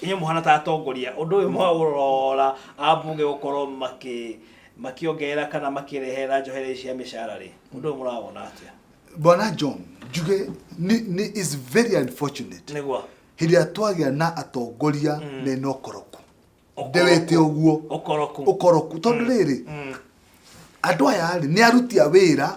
Inyuĩ mũhana ta atongoria, ũndũ ũyũ mwaũrora, ambunge gũkorwo makĩongerera kana makĩrehera njoherera cia mĩcara rĩ, ũndũ ũyũ mũrawona atĩa? Bwana John, njuge ni is very unfortunate hĩndĩ ĩrĩa twagĩa na atongoria mena ũkoroku, ndĩwĩte ũguo. Ũkoroku. Ũkoroku, tondũ rĩrĩ, andũ aya rĩ, nĩ aruti a wĩra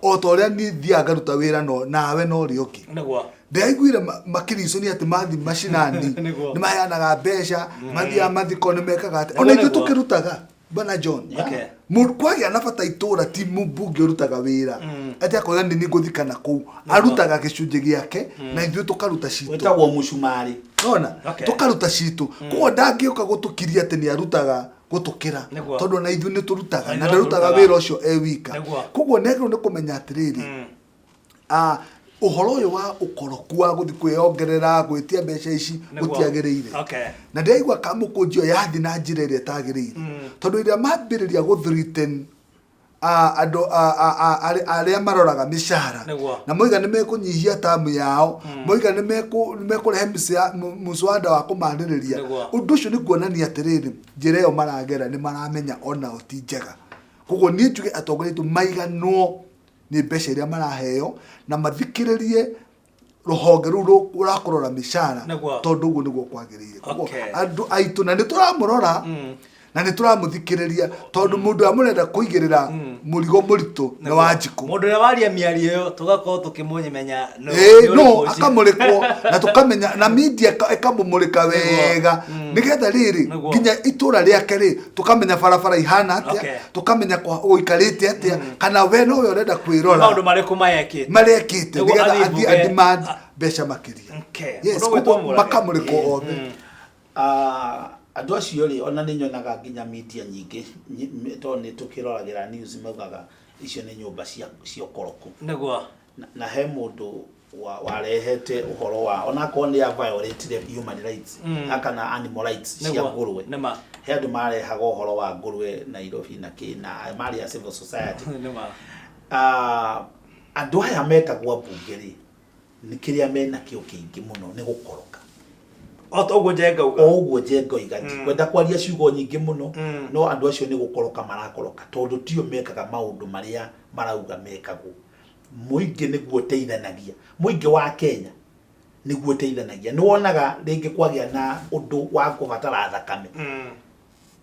o ta ũrĩa niĩ thiaga ngaruta wĩra, no nawe na ũrĩa ũngĩ. Ndĩraiguire makĩricũni atĩ mathi macinani nĩ maheanaga mbeca, mathiaga mathiko, nĩ mekaga atĩ ona ithuĩ tũkĩrutaga. Bwana John. Okay. Kwagĩa na bata itũra ti mũmbunge ũrutaga wĩra atĩ akoiga nĩ niĩ ngũthikana kũu, arutaga gĩcunjĩ gĩake na ithuĩ tũkaruta citũ. Wĩtagwo mũcumarĩ. Nona Okay. tũkaruta citũ, koguo ndangĩũka gũtũkiria atĩ nĩ arutaga gũtũkĩra, tondũ na ithuĩ nĩ tũrutaga Na na ithuĩ ndarutaga tũrutaga. wĩra ũcio e wika. Koguo nĩ agĩrĩirwo nĩ kũmenya atĩrĩrĩ, ũhoro ũyũ wa ũkoroku wa gũthiĩ kwĩyongerera gwĩtia mbeca ici gũtiagĩrĩire. Na ndĩraigua kamũkũnjio yathi na njĩra ĩrĩa ĩtagĩrĩire, tondũ ĩrĩa mambĩrĩria gũ-threaten andũ arĩa maroraga mĩcara na moiga nĩ mekũnyihia tamu yao, moiga nĩ mekũrehe mũswada wa kũmanĩrĩria. Ũndũ ũcio nĩ kuonania atĩrĩrĩ, njĩra ĩyo maragera nĩ maramenya onao ti njega. Koguo niĩ njuge atongoria aitũ maiganwo nĩ mbeca iria maraheo na mathikĩrĩrie rũhonge rũu rwa kũrora mĩcara, tondũ ũguo nĩguo kwagĩrĩire. Koguo andũ aitũ na nĩ tũramũrora na nĩ tũramũthikĩrĩria, tondũ mũndũ ũrĩa mũrenda kũigĩrĩra mũrigo mũritũ nĩ Wanjikũ. Mũndũ ũrĩa waria mĩario ĩyo tũgakorwo tũkĩmũmenya nũ nĩ no ũrĩkũ ũcio. Akamũrĩkwo na tũkamenya na media ĩkamũmũrĩka wega, nĩgetha rĩrĩ nginya itũra rĩake rĩ tũkamenya barabara ihana atĩa, tũkamenya gũikarĩte atĩa, kana we nowe ũrenda kwĩrora, maũndũ marĩkũ marekĩte marekĩte, Nĩguo nĩgetha athiĩ athiĩ mbunge. a-demand mbeca makĩria. Yes, Mũndũ ũgwĩtwo koguo Mũrage. makamũrĩkwo othe. Andũ acio rĩ, ona nĩ nyonaga nginya media nyingĩ tondũ nĩ tũkĩroragĩra news, maugaga icio nĩ nyũmba cia ũkoroku. Na he mũndũ warehete ũhoro wa onakorwo nĩ a violate human rights kana animal rights cia ngũrwe. Nĩma. He andũ marehaga ũhoro wa ngũrwe Nairobi na kĩ na marĩ a civil society. Andũ aya metagwo ambunge rĩ, nĩ kĩrĩa mena kĩo kĩingĩ mũno nĩ gũkoroka. O ta ũguo Njenga uga. O ũguo Njenga oiga, ndikwenda kwaria ciugo nyingĩ mũno, no andũ acio nĩ gũkoroka marakoroka, tondũ tio mekaga maũndũ marĩa marauga mekagwo. Mũingĩ nĩguo ũteithanagia, mũingĩ wa Kenya nĩguo ũteithanagia. Nĩ wonaga rĩngĩ kwagĩa na ũndũ wa kũbatara thakame,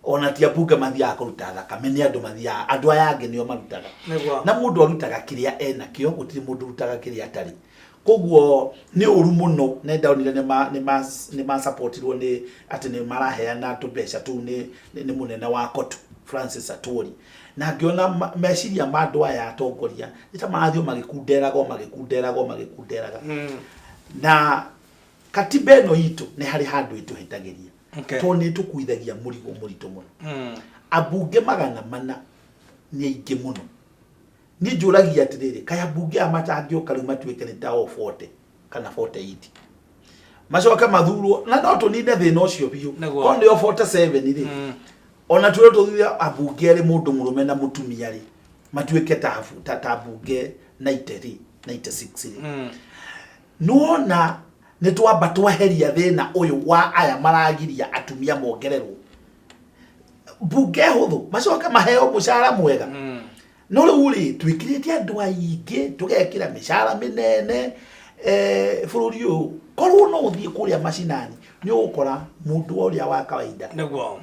ona ti ambunge mathiaga kũruta thakame, nĩ andũ mathiaga, andũ aya angĩ nĩo marutaga. Na mũndũ arutaga kĩrĩa enakĩo, gũtirĩ mũndũ ũrutaga kĩrĩa atarĩ. Koguo nĩ ũru mũno, na ndonire nĩ ma-supportirwo nĩ atĩ nĩ maraheana tũmbeca tũu nĩ mũnene wa Kotu Francis Atwoli, na ngĩona meciria ma andũ aya atongoria nĩ ta marathiĩ o magĩkunderaga o magĩkunderaga o magĩkunderaga. Na katiba ĩno itũ nĩ harĩ handũ ĩtũhĩtagĩria, tondũ nĩ ĩtũkuithagia mũrigo mũritũ mũno. Ambunge 400 nĩ aingĩ mũno. Niĩ njũragia atĩrĩrĩ, kaĩ ambunge aya matangĩũka rĩu matuĩke nĩ ta o 40 kana 48, macoke mathurwo, na no tũnine thĩna ũcio biũ. Korwo nĩ o 47 rĩ, ona twĩrwo tũthure ambunge erĩ, mũndũ mũrũme na mũtumia rĩ, matuĩke ta mbunge 90 rĩ, 96 rĩ, nĩwona nĩ twamba tweheria thĩna ũyũ wa aya maragiria atumia mongererwo mbunge hũthũ, macoke maheo mũcara mwega. No rĩu rĩ, twĩkĩrĩte andũ aingĩ, tũgekĩra mĩcara mĩnene, bũrũri ũyũ korwo no ũthiĩ kũrĩa macinani nĩ ũgũkora mũndũ ũrĩa wa kawaida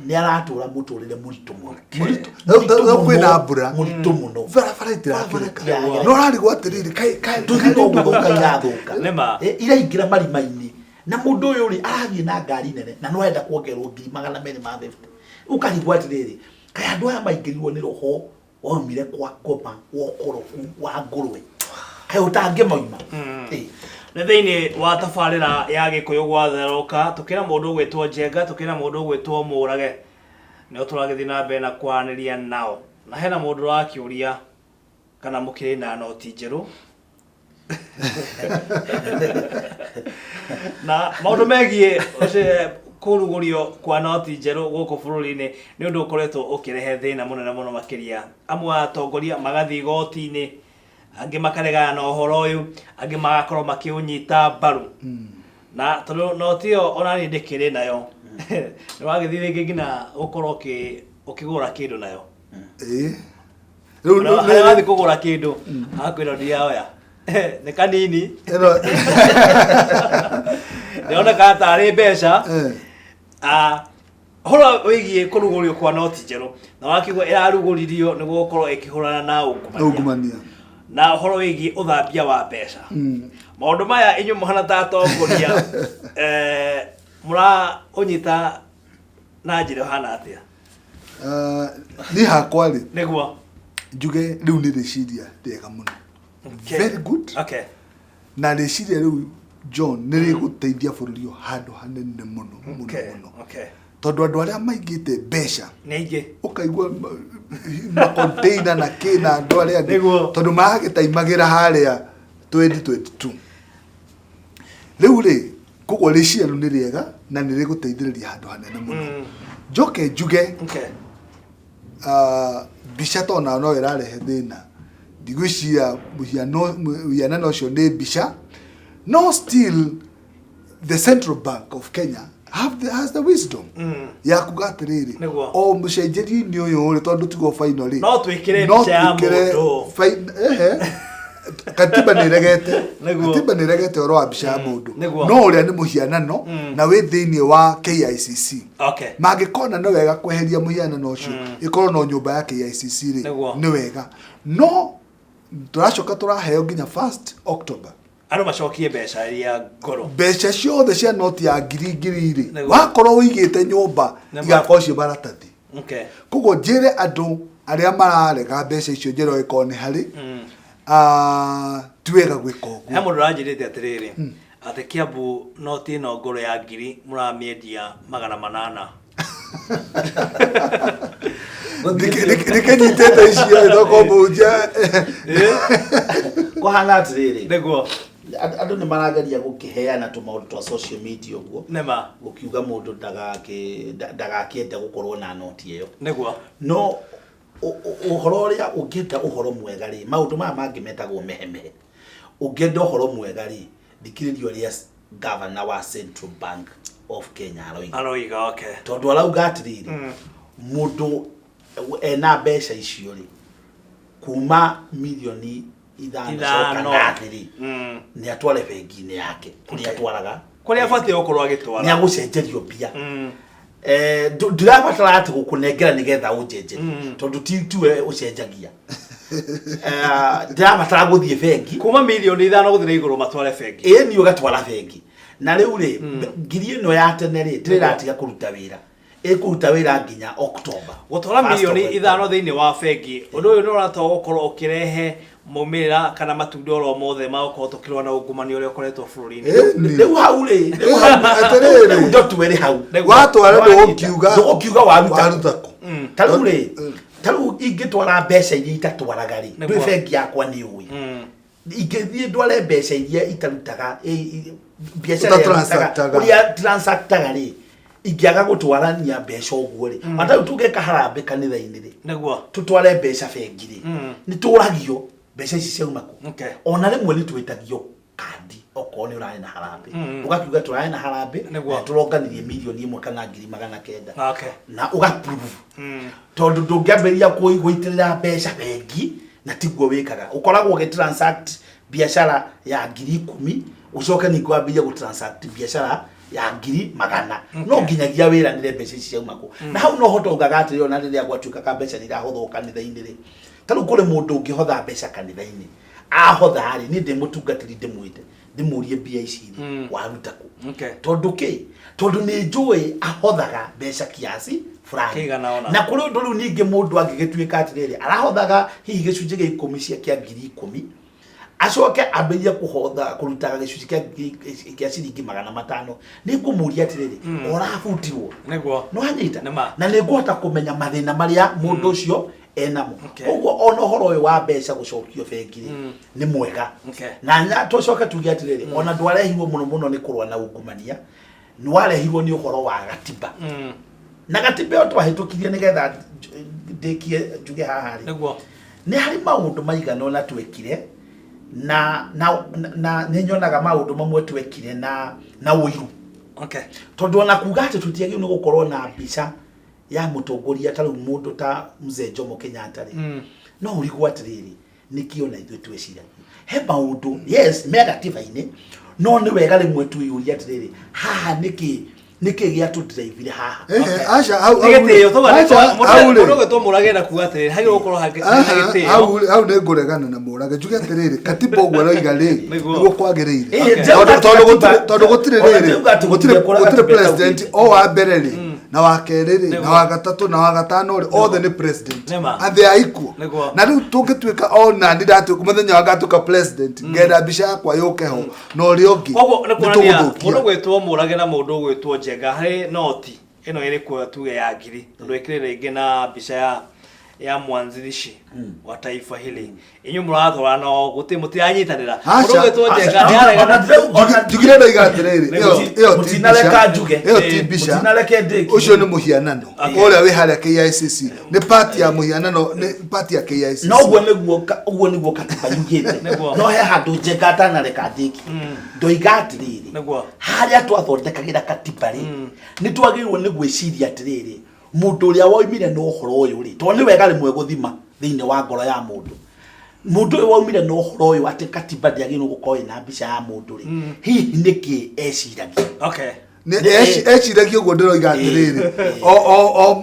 nĩ aratũra mũtũrĩre mũritũ mũno. Mũritũ. Rĩu kwĩna mbura. Mũritũ mũno. Barabara itirakĩrĩka. Barabara No ũrarigwo atĩrĩrĩ, kaĩ tũthiĩ no gũthũka irathũka. Nĩma. Iraingĩra marima-inĩ, na mũndũ ũyũ rĩ arathiĩ na ngari nene na no arenda kuongererwo 250,000. Ũkarigwo atĩrĩrĩ, kaĩ andũ aya maingĩrirwo nĩ roho waumire kwa ngoma wa ũkoroku wa ngũrwe, kaĩ ũtangĩmoima? Nĩ thĩinĩ wa tabarĩra ya Gĩkũyũ gwatherũka, tũkĩra mũndũ ũgwĩtwo Njenga, tũkĩra mũndũ ũgwĩtwo Mũrage, nĩo tũragĩthiĩ na mbere na kwaranĩria nao, na hena mũndũ ũrakĩũria kana mũkĩrĩ na noti njerũ na maũndũ megiĩ kũrugũrio kwa noti njerũ gũkũ bũrũri-inĩ nĩ ũndũ ũkoretwo ũkĩrehe thĩna mũnene mũno makĩria. Amwe a atongoria magathiĩ igoti-inĩ, angĩ makaregana na ũhoro ũyũ, angĩ magakorwo makĩũnyita mbaru. Na tondũ noti ĩyo ona niĩ ndĩkĩrĩ nayo, nĩ wagĩthiĩ rĩngĩ nginya gũkorwo ũkĩgũra kĩndũ nayo. Ĩĩ. Rĩu Harĩa wathiĩ kũgũra kĩndũ, agakwĩra ndiraoya nĩ kanini, ndĩroneka tarĩ mbeca. Ũhoro wĩgiĩ kũrugũrio kwa noti njerũ, na wakĩigua ĩrarugũririo nĩguo gũkorwo ĩkĩhũrana na ungumania ungumania na ũhoro wĩgiĩ ũthambia wa mbeca. Maũndũ maya inyuĩ mũhana ta atongoria, mũraũnyita na njĩra ĩhana atĩa? Niĩ hakwa rĩ, njuge rĩu nĩ rĩciria rĩega mũno. Very good. Na rĩciria rĩu, John, nĩ rĩgũteithia bũrũri ũyũ handũ hanene mũno mũno mũno. Tondũ andũ arĩa maigĩte mbeca Nĩ aingĩ. Ũkaigua macontainer na kĩ na andũ arĩa angĩ, tondũ maragĩtaimagĩra harĩa 2022 rĩu rĩ. Koguo rĩciria rĩu nĩ rĩega na nĩ rĩgũteithĩrĩria handũ hanene mũno. Njoke njuge, mbica to nayo no ĩrarehe thĩna. Ndigwĩciria mũhianano ũcio nĩ mbica, no still the Central Bank of Kenya has the wisdom ya kuga atĩrĩrĩ, o mũcenjerie-inĩ ũyũ rĩ, tondũ tiguo final rĩ, No twĩkĩre no mbica ya twĩkĩre mũndũ. Ehe. Katiba nĩ ĩregete. Katiba nĩ ĩregete ũhoro wa mbica ya mũndũ. No ũrĩa nĩ mũhianano na wĩ thĩinĩ wa KICC, mangĩkona nĩ wega kweheria mũhianano ũcio, ĩkorwo no nyũmba ya KICC rĩ, nĩ wega. No tũracoka tũraheo nginya 1st October andũ macokie mbeca iria ngoro. Mbeca ciothe cia noti ya ngiri ngiri rĩ, wakorwo ũigĩte nyũmba, igakorwo ciĩ maratathi. Koguo njĩre andũ arĩa mararega mbeca icio, njĩre ũgĩkorwo nĩ harĩ, ti wega gwĩka he ũguo. Mũndũ ũranjĩrĩte atĩrĩrĩ, atĩ Kiambu noti ĩno ngũrũ ya 1000 mũramĩendia 800. Ndikĩnyitĩte icio thoko mũnja. Kũhana atĩrĩrĩ, andũ nĩ marageria gũkĩheana tũmaũndũ twa social media ũguo, gũkiuga mũndũ ndagakĩende gũkorwo na noti ĩyo. No ũhoro ũrĩa ũngĩenda ũhoro mwega rĩ, maũndũ maya mangĩ metagwo mehemehe. Ũngĩenda ũhoro mwega rĩ, thikĩrĩria ũrĩa governor wa Central Bank of Kenya aroiga. Aroiga, okay. Tondũ arauga atĩrĩrĩ, mũndũ ena mbeca icio rĩ, kuma mirioni 5 coka 5. Na thĩ rĩ, nĩ atware bengi-inĩ yake kũrĩa atwaraga, kũrĩa abatiĩ gũkorwo agĩtwara, nĩ agũcenjerio mbia. Ndirabatara atĩ gũkũnengera nĩgetha ũnjenjerie, tondũ ti tiwe ũcenjagia. Ndirabatara gũthiĩ bengi. Kuma mirioni 5 gũthiĩ na igũrũ matware bengi. Ĩĩ, ni ũgatwara bengi. Na rĩu rĩ, ngiri ĩno ya tene rĩ, ndĩratiga kũruta wĩra, ĩkũruta wĩra nginya October. Gũtwara First of mirioni October. 5 thĩinĩ wa bengi, ũndũ ũyũ nĩ ũratwa gũkorwo ũkĩrehe maumĩrĩra kana matunda oro mothe ma gũkorwo tũkĩrũa na ungumania ũrĩa ũkoretwo bũrũri-inĩ? Ĩni. Rĩu hau rĩ, rĩu hau Atĩrĩrĩ. rĩu ndotue rĩ hau. Watwara ndũgũkiuga. Ndũgũkiuga waruta. Waruta kũ? Ta rĩu rĩ, ta rĩu ingĩtwara mbeca iria itatwaraga rĩ, ndwĩ bengi yakwa nĩ ũĩ, ingĩthiĩ ndware mbeca iria itarutaga biacara ĩrĩa Ũtatransactaga. Ũrĩa transactaga rĩ, ingĩaga gũtwarania mbeca ũguo rĩ, mm. rĩu tũngĩka harambĩ kanitha-inĩ rĩ, tũtware mbeca bengi rĩ, nĩ tũragio mbeca ici ciauma kũ. Ona rĩmwe nĩ twĩtagio kandi okorwo nĩ ũrarĩ na harambĩ, ũgakiuga tũrarĩ na harambĩ na tũronganirie mirioni 1 kana 900,000, na ũgaprove, tondũ ndũngĩambĩrĩria gũitĩrĩra mbeca bengi na tiguo wĩkaga. Ũkoragwo ũgĩtransact biacara ya 10,000, ũcoke ningĩ wambĩrĩrie gũtransact biacara ya 100,000. No nginyagia wĩranĩre mbeca ici ciauma kũ. Na hau no hoto ugaga atĩrĩ, ona rĩrĩa gwatuĩkaga mbeca nĩ irahothwo kanitha-inĩ rĩ, ta rĩu kũrĩ mũndũ ũngĩhotha mbeca kanitha-inĩ, ahotha rĩ, niĩ ndĩ mũtungatĩri ndĩmwĩte ndĩmũrie mbia ici rĩ, waruta kũ? Tondũ kĩ? Tondũ nĩ njũĩ ahothaga mbeca kiasi fulani. Kĩigana ũna. Na kũrĩ ũndũ rĩu ningĩ mũndũ angĩgĩtuĩka atĩrĩrĩ, arahothaga hihi gĩcunjĩ gĩa 10 cia kĩa 10,000, acoke ambĩrĩrie kũhotha kũrutaga gĩcunjĩ kĩa ciringi 500, nĩ ngũmũria atĩrĩrĩ, ũrabutirwo? No anyita. Nĩma. Na nĩ ngũhota kũmenya mathĩna marĩa mũndũ ũcio enamo. Koguo ona ũhoro ũyũ wa mbeca gũcokio bengi rĩ, nĩ mwega. Na tũcoke tuge atĩrĩrĩ, ona ndwarehirwo mũno mũno nĩ kũrũa na ungumania, nĩ warehirwo nĩ ũhoro wa gatiba. Na gatiba ĩyo twahĩtũkirie, nĩgetha ndĩkie njuge haha rĩ, nĩ harĩ maũndũ maigana ũna twekire na nĩ nyonaga maũndũ mamwe twekire na ũiru, tondũ ona kuga atĩ tũtiagĩrĩirwo nĩ gũkorwo na mbica ya mũtongoria ta rĩu mũndũ ta Mzee Jomo Kenyatta rĩ, no ũrigwo atĩrĩrĩ, nĩkĩ ona ithuĩ tweciragia he maũndũ yes me gatiba-inĩ, no nĩ wega rĩmwe twĩyũrie atĩrĩrĩ, haha nĩkĩ gĩatũndiraibire haha? Ehe, aca, hau Nĩ gĩtĩo tuga aca, hau mũndũ rĩ. ũgĩtwo Mũrage na kuga atĩrĩrĩ, hagĩrĩirwo gũkorwo Aha, na gĩtĩo. Hau nĩ ngũregana na Mũrage, njuge atĩrĩrĩ, katiba ũguo aroiga rĩ, nĩguo kwagĩrĩire. Tondũ tondũ gũtirĩ Ona rĩrĩ ndĩrauga atĩ gũtirĩ gũtirĩ gũtirĩ kũrĩa gatiba president ĩtaugĩte. o wa mbere rĩ. Na wa kerĩ rĩ, na wa gatatũ, na wa gatano rĩ, othe nĩ president. Nĩma. And they are equal. Nĩguo. Na rĩu tũngĩtuĩka ona ni ndatuĩka mũthenya wa ngatuĩka president, ngenda mbica yakwa yũke ho na ũrĩa ũngĩ Koguo nĩ kuonania nĩtũgũthũkia. mũndũ gwĩtwo Mũrage na mũndũ gwĩtwo Njenga harĩ noti ĩno ĩrĩ kuo tuge ya ngiri, tondũ ĩkĩrĩ rĩngĩ na mbica ya mwanzilishi wa taifa hili, inyuĩ mũratwarana o gũtirĩ, mũtiranyitanĩra. Aca. Mũndũ gwĩtwo Njenga Aca. nĩarega. Njugire ndoiga atĩrĩrĩ, ĩyo ti Mũtinareka mbica. njuge. Ĩyo ti mbica. Mũtinareke ndĩkie. Ũcio nĩ mũhianano ũrĩa wĩ harĩa KICC, nĩ part ya mũhianano, nĩ part ya KICC. No ũguo nĩguo ũguo nĩguo katiba yugĩte. No he handũ Njenga atanareka ndĩkie, ndoiga atĩrĩrĩ, harĩa twathondekagĩra katiba rĩ, nĩ twagĩrĩirwo nĩ gwĩciria atĩrĩrĩ, mũndũ ũrĩa woimire na ũhoro ũyũ rĩ, tondũ nĩ wega rĩmwe gũthima thĩinĩ wa ngoro ya mũndũ, mũndũ ũyũ waumire na ũhoro ũyũ atĩ katiba ndĩagĩrĩirwo gũkorwo ĩna mbica ya mũndũ rĩ, hihi nĩkĩ eciragia? Eciragia ũguo ndĩroiga atĩrĩrĩ,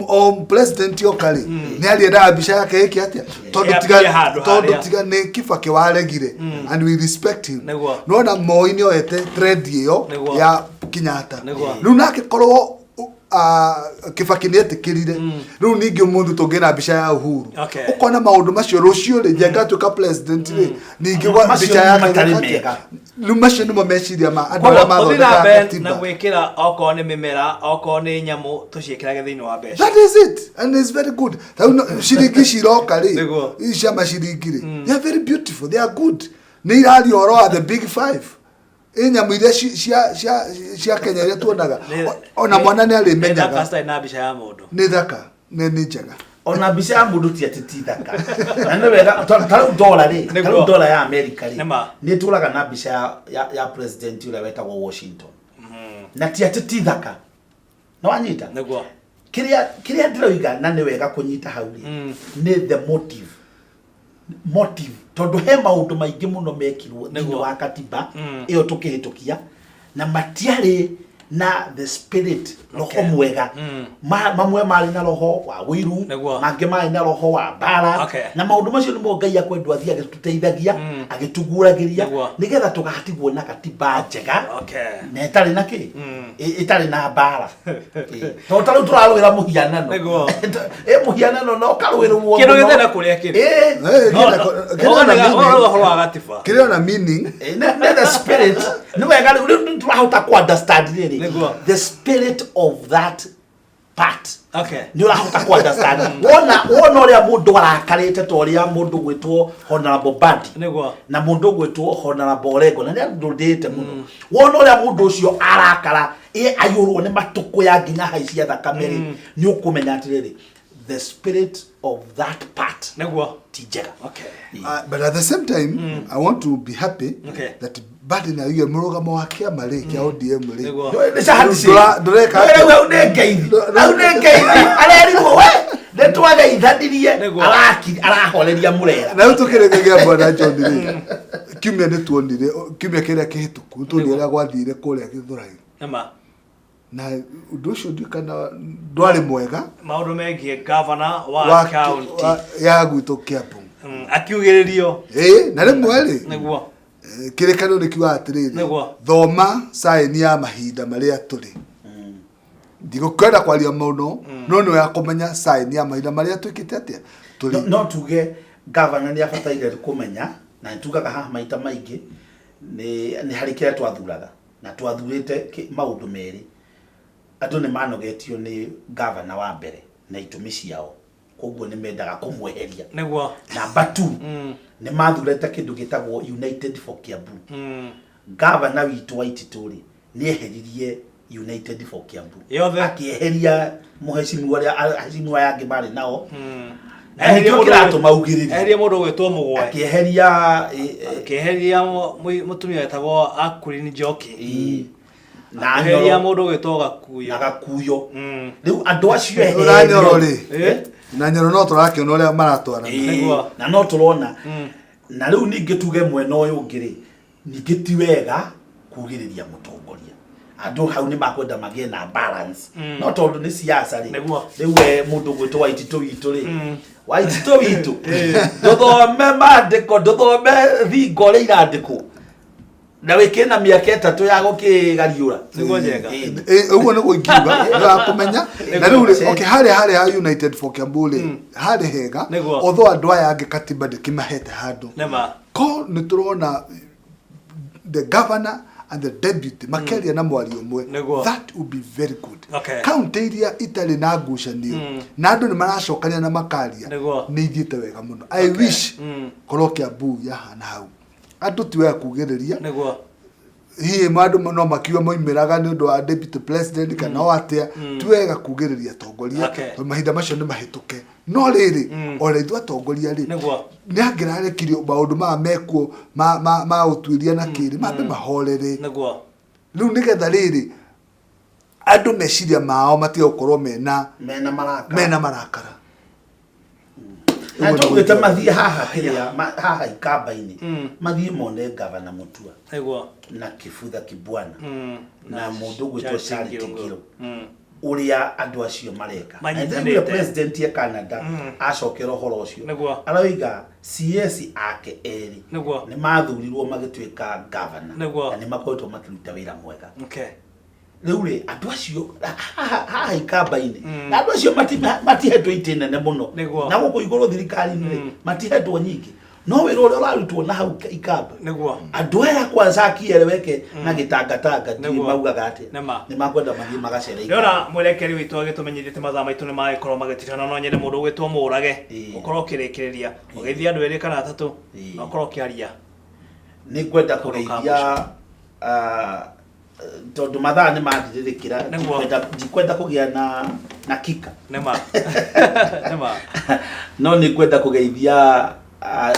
o president oka rĩ, nĩ arĩendaga mbica yake ĩke atĩa? Tondũ tiga Ĩappear handũ tondũ harĩa. tiga nĩ Kibaki waregire, and we respect him. Nona Moi nĩ oete trend ĩyo ya Kenyatta. Rĩu nake korwo Kibaki nĩ etĩkĩrire, rĩu ningĩ ũmũthĩ tũngĩna mbica ya Uhuru, ũkona maũndũ macio rũciũ rĩ, Njenga atuĩka president rĩ, ningĩ Macio mbica yake matarĩ ĩgĩka atĩa? mega. Rĩu macio nĩmo meciria ma andũ Koguo arĩa tũthiĩ na mathondekaga mbere na katiba. gwĩkĩra okorwo nĩ mĩmera, okorwo nĩ nyamũ, tũciĩkĩrage thĩinĩ wa mbeca. That is it, and it's very good. Rĩu ciringi ciroka rĩ, ici cia maciringi rĩ, they are very beautiful, they are good. Nĩ iraria ũhoro wa the big five, ĩ nyamũ iria cia Kenya iria tuonaga. Ona mwana nĩ arĩmenyaga. Nĩ thaka citarĩ na mbica ya mũndũ. Nĩ thaka, nĩ njega. Ona mbica ya mũndũ ti atĩ ti thaka, na nĩ wega ta rĩu dola rĩ, ta rĩu dola ya America rĩ, nĩ ĩtũraga na mbica ya president ũrĩa wetagwo Washington, na ti atĩ ti thaka. Nĩ wanyita? Nĩguo. Kĩrĩa ndĩroiga, na nĩ wega kũnyita hau rĩ, nĩ the motive, tondũ he maũndũ maingĩ mũno mekirwo thĩinĩ wa katiba ĩyo tũkĩhĩtũkia, na matiarĩ na the spirit, roho mwega. Mamwe marĩ na roho wa ũiru, mangĩ marĩ na roho wa mbara. Na maũndũ macio nĩmo Ngai akwendwo athiĩ agĩtũteithagia, agĩtuguũragĩria, nĩgetha tũgatigwo na katiba njega na ĩtarĩ na kĩ, ĩtarĩ na mbara. Tondũ ta rĩu tũrarũĩra mũhianano. Ĩ mũhianano no karũĩrwo Kĩndũ mũno. gĩthĩ na kũrĩa kĩrĩ. Kĩrĩ Ũhoro wa gatiba. ona meaning. Nĩ the spirit, nĩ wega rĩu rĩu tũrahota ku understand rĩrĩ, the spirit of that part. Nĩ ũrahota ku understand wona ũrĩa mũndũ arakarĩte, ta ũrĩa mũndũ gwĩtwo Honorable Badi na mũndũ gwĩtwo Honorable Orengo, na nĩ andũ ndĩte mũno, wona ũrĩa mũndũ ũcio arakara, ĩ aiyũrwo nĩ matũkũya nginya haicia thakame rĩ, nĩ ũkũmenya atĩrĩrĩ, the spirit of that part ti njega. But at the same time, I want to be happy that Badi nĩ augire mũrũgamo wa kĩama rĩ, kĩa ODM rĩ, ndũreka atĩa? Rĩu hau nĩ ngeithi, hau nĩ ngeithi, arerirwo we nĩ twageithanirie. Arahoreria mũrera. Na rĩu tũkĩrĩkĩria, bwana John rĩ, kiumia nĩ tuonire, kiumia kĩrĩa kĩhĩtũku nĩ tuonire ũrĩa gwathire kũrĩa Gĩthũrai. Na ũndũ ũcio ndiũĩ kana ndwarĩ mwega. Maũndũ megiĩ gavana wa county ya gwitũ Kiambu. Akiugĩrĩrio. Ĩĩ, na rĩmwe rĩ, kĩrĩkanĩro nĩ kiugaga atĩrĩrĩ, thoma saini ya mahinda marĩa tũrĩ. Ndigũkwenda kwaria mũno, no nĩ wega kũmenya saini ya mahinda marĩa twĩkĩte atĩa tũrĩ. No tuge gavana nĩ abataire kũmenya, na nĩ tugaga haha maita maingĩ, nĩ harĩ kĩrĩa twathuraga, na twathurĩte maũndũ merĩ. Andũ nĩ manogetio nĩ gavana wa mbere na itũmi ciao, koguo nĩ mendaga kũmweheria. Number 2, nĩ mathurĩte kĩndũ gĩtagwo United for Kiambu. Gavana witũ wa Ititũ rĩ, nĩ eheririe United for Kiambu Yothe. Akĩeheria mũhecimiwa ũrĩa ahecimiwa aya angĩ marĩ nao, na Eherie nĩkĩo mũndũ kĩratũma augĩrĩrie. Eherie mũndũ ũgwĩtwo Mũgwe. Akĩeheria Akĩeheria mũtumia wetagwo Akulini Njoki. Na Akĩeheria Nyoro. mũndũ ũgwĩtwo Gakuyo. Na Gakuyo. Rĩu andũ acio Na Nyoro rĩ, Eh? na Nyoro no tũrakĩona ũrĩa maratwarana. Na no tũrona. Na rĩu ningĩ tuge mwena ũyũ ũngĩ rĩ, ningĩ ti wega kugĩrĩria mũtongoria. Andũ hau nĩ makwenda magĩe na balance, no tondũ nĩ siasa rĩ, rĩu we mũndũ gwĩtwo Waititũ witũ rĩ, Waititũ witũ, ndũthome maandĩko, ndũthome thingo ũrĩa irandĩkwo. Na wĩkĩ na mĩaka 3 ya gũkĩgariũra. Nĩguo Njenga. Ũguo nĩguo ingiuga nĩ kũmenya na rĩu rĩ, okay, harĩa harĩa ha United for Kiambu rĩ, harĩ hega. Nĩguo. Although andũ aya angĩ katiba ndĩkĩmahete handũ. Nĩma. Ko nĩ tũrona the governor and the deputy makĩaria na mwario ũmwe. Nĩguo. That would be very good. Okay. Kaunti iria itarĩ na ngucanio na andũ nĩ maracokania na makaria, Nĩguo. nĩ ithiĩte wega mũno. I wish korwo Kiambu yahana hau, andũ ti wega kugĩrĩria. Hihi andũ no makiuga moimĩraga nĩ ũndũ wa deputy president kana o atĩa, ti wega kugĩrĩria atongoria, tondũ mahinda macio nĩ mahĩtũke. No rĩrĩ, ona ithuĩ atongoria rĩ, nĩ angĩrarekirio maũndũ maya mekuo ma ũtuĩria na kĩrĩ mambe mahorere rĩu, nĩgetha rĩrĩ andũ meciria mao matige gũkorwo mena mena marakara. Mena marakara. Na Ũguo nĩguo tũgwĩte ingiuga. Mathiĩ haha kĩrĩa haha Ikamba-inĩ, mathiĩ mone gavana Mutua na Kibutha Kibwana na mũndũ ũgwĩtwo Charity Charity Ngiru. Ngiru, ũrĩa andũ acio mareka. Manyitanĩte. Na president ya Canada acokera ũhoro ũcio, aroiga CS ake erĩ nĩ mathurirwo magĩtuĩka governor na nĩ makoretwo makĩruta wĩra mwega. Rĩu rĩ, andũ acio haha haha Ikamba-inĩ, na andũ acio matihetwo itĩ nene mũno na gũkũ igũrũ thirikari-inĩ rĩ, matihetwo nyingĩ, no wĩra ũrĩa ũrarutwo na hau Ikamba, andũ aya kwanza akieleweke na gĩtangatanga ndiũĩ maugaga atĩa. Nĩma. Nĩ makwenda mathiĩ magacere Ikamba. Ndĩrona mwerekeri witũ agĩtũmenyithia atĩ mathaa maitũ nĩ magĩkorwo magĩtirana. No nyende mũndũ ũgwĩtwo Mũrage ũkorwo ũkĩrĩkĩrĩria ũgeithia andũ erĩ kana atatũ na ũkorwo ũkĩaria. Nĩ ngwenda Kaũndũ ka kũgeithia, tondũ mathaa nĩ mandirĩrĩkĩra, ndikwenda kũgĩa na kika. Nĩma, nĩma. No nĩ ngwenda kũgeithia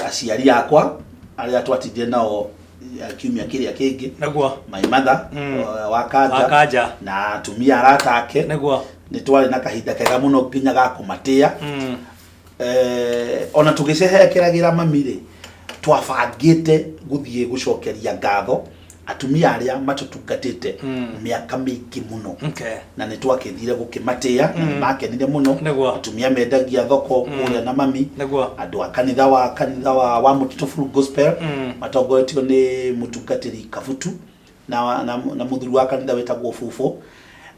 aciari akwa arĩa twatindire nao kiumia kĩrĩa kĩngĩ, my mother, wa Kanja, Wa Kanja. na atumia arata ake. Nĩ twarĩ na kahinda kega mũno nginya ga kũmatĩa. Ona tũgĩcehekeragĩra mami rĩ, twabangĩte gũthiĩ gũcokeria ngatho atumia arĩa matũtungatĩte mĩaka mĩingĩ mũno, na nĩ twakĩthire gũkĩmatĩa na nĩ makenire mũno. Atumia mendagia thoko kũrĩa na mami, andũ a kanitha wa Mũtitũ Full Gospel, matongoretio nĩ mũtungatĩri Kabutu na mũthuri wa kanitha wĩtagwo Bubu.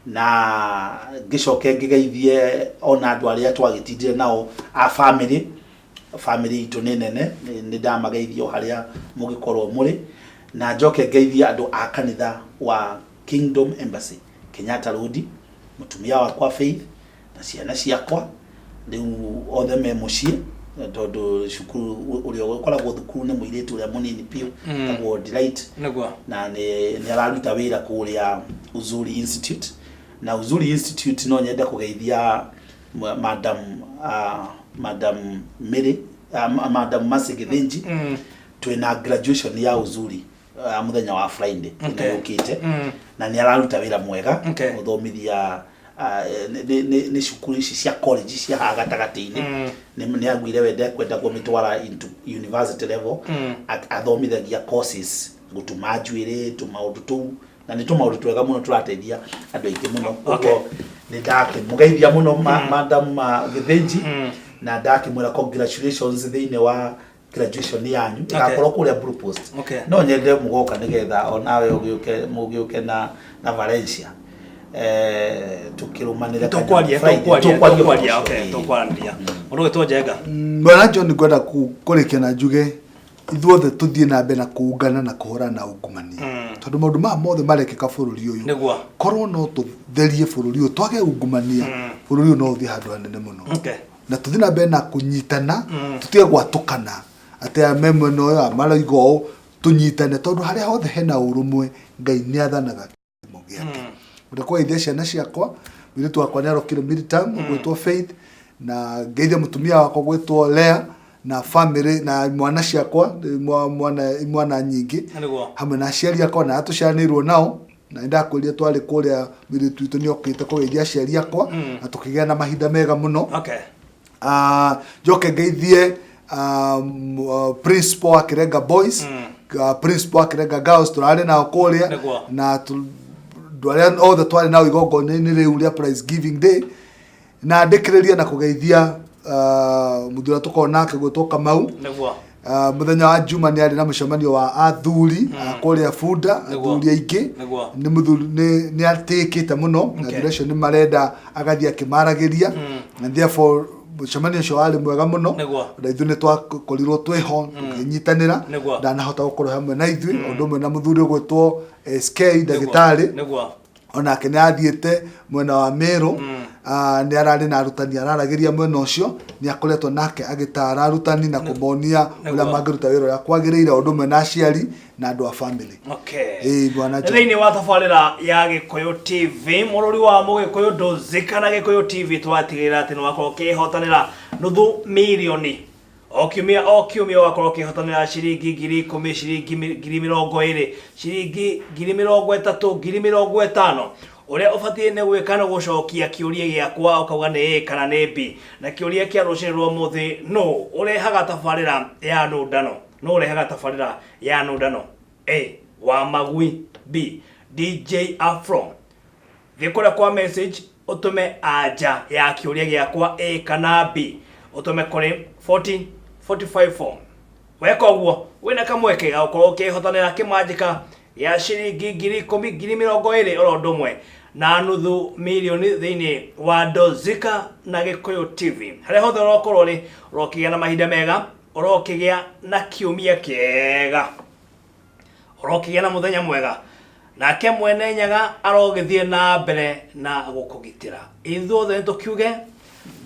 Na ngĩcoke ngĩgeithie ona andũ arĩa twagĩtindire nao a family. Family itũ nĩ nene, nĩ ndamageithia o harĩa mũgĩkorwo mũrĩ. Na njoke ngeithie andũ a kanitha wa Kingdom Embassy, Kenyatta Road, mũtumia wakwa Faith na ciana ciakwa rĩu othe me mũciĩ, tondũ cukuru ũrĩa ũkoragwo thukuru nĩ mũirĩtu ũrĩa mũnini biũ, etagwo Delight, na nĩ araruta wĩra kũrĩa Uzuri Institute. Na Uzuri Institute no nyende kũgeithia Madam Mary, Madam Mercy Githinji. Twĩna graduation ya Uzuri mũthenya wa Friday ĩno yũkĩte, na nĩ araruta wĩra mwega gũthomithia, nĩ cukuru ici cia college cia haha gatagatĩ-inĩ. Nĩ aguire we ndekwenda kũmĩtwara into university level. Athomithagia courses, gũtuma njuĩrĩ, tũmaũndũ tũu, na nĩ tũmaũndũ twega mũno tũrateithia andũ aingĩ mũno. Koguo nĩ ndakĩmũgeithia mũno Madam Githinji, na ndakĩmwĩra congratulations thĩinĩ wa graduation yanyu ĩgakorwo kũrĩa Blue Post. No nyende mũgoka nĩgetha onawe ũgĩũke, mũgĩũke na Valencia, tukĩrũmanĩre. Tũkwaria. Friday. Tũkwaria. Tũkwaria Tũkwaria. ũhoro Okay. ũcio. Tũkwaranĩria mũndũ ũgwĩtwo Njenga. Bwana John, ngwenda kũrĩkia na njuge ithuothe tũthiĩ na mbere na kũungana na kũhũrana na ungumania, tondũ maũndũ maya mothe marekĩka bũrũri ũyũ, korwo no tũtherie bũrũri ũyũ, twage ungumania, bũrũri ũyũ no ũthiĩ handũ hanene mũno. Na tũthiĩ na mbere na kũnyitana, tũtige gwatũkana atĩ aya me mwena ũyũ, aya marauga ũũ. Tũnyitane, tondũ harĩa hothe hena ũrũmwe, Ngai nĩ athanaga kĩremo gĩake. Ngwenda kũgeithia ciana ciakwa. Mũirĩtu wakwa nĩ arokire midterm, gwĩtwo Faith, na ngeithia mũtumia wakwa gwĩtwo Lea, na family na mwana ciakwa, mwana imwana nyingĩ, hamwe na aciari akwa na arĩa tũciaranĩirwo nao. Na nĩndakwĩrire twarĩ kũrĩa, mũirĩtu witũ nĩ okĩte kũgeithia aciari akwa, na tũkĩgĩa na mahinda mega mũno. Njoke ngeithie principal wa Kirenga Boys, principal wa Kirenga Girls, tũrarĩ nao kũrĩa, na andũ arĩa othe twarĩ nao igongona-inĩ rĩu rĩa prize giving day. Na ndĩkĩrĩrie na kũgeithia mũthuri ũrĩa tũkoragwo nake gwĩtwo Kamau. Ah, mũthenya wa juma nĩ arĩ na mũcemanio wa athuri ah, kũrĩa bunda athuri aingĩ nĩ mũthuri nĩ nĩ atĩĩkĩte mũno na athuri acio nĩ marenda agathiĩ akĩmaragĩria and therefore mũcemanio ũcio warĩ mwega mũno na ithuĩ nĩ twakorirwo twĩho tũkĩnyitanĩra ndanahota gũkorwo hamwe na ithuĩ ũndũ ũmwe na mũthuri ũgwĩtwo SK ndagĩtarĩ onake nĩ athiĩte mwena wa Meru ah, nĩ ararĩ na arutani araragĩria mwena ũcio nĩ akoretwo nake agĩtara arutani na kũmonia ũrĩa mangĩruta wĩra ũrĩa kwagĩrĩire o ũndũ ũmwe na aciari na andũ a family. Ĩĩ, bwana John. Thĩinĩ wa tabarĩra ya Gĩkũyũ TV, mũrũri wa Mũgĩkũyũ Ndũzika na Gĩkũyũ TV twatigĩrĩra atĩ nĩ wakorwo ũkĩhotanĩra nuthu mirioni o kiumia o kiumia ũgakorwo ũkĩhotanĩra ciringi 10,000 ciringi 20,000 ciringi 30,000 50,000 ũrĩa ũbatiĩ nĩ gwĩka nĩ gũcokia kĩũria gĩakwa ũkauga nĩ A kana nĩ B na kĩũria kĩa rũcinĩ rwa ũmũthĩ nũ ũrehaga tabarĩra ya nũndano nũ ũrehaga tabarĩra ya nũndano A wa magui B DJ Afro Thiĩ kũrĩa kwa message ũtũme anja ya kĩũria gĩakwa A kana B ũtũme kũrĩ 40 45 4 weka ũguo wĩna kamweke ga gũkorwo ũkĩhotanĩra kĩmanjĩka gĩa ciringi 10,000 20,000 oro ũndũ ũmwe na nuthu mirioni thĩinĩ wa Dozika na Gĩkũyũ TV harĩa hothe ũrokorwo rĩ ũrokĩgĩa na mahinda mega ũrokĩgĩa na kiumia kĩega ũrokĩgĩa na mũthenya mwega nake mwene nyaga arogĩthiĩ na mbere na gũkũgitĩra ithuothe nĩtũkiuge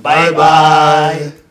bye Bye bye. Bye.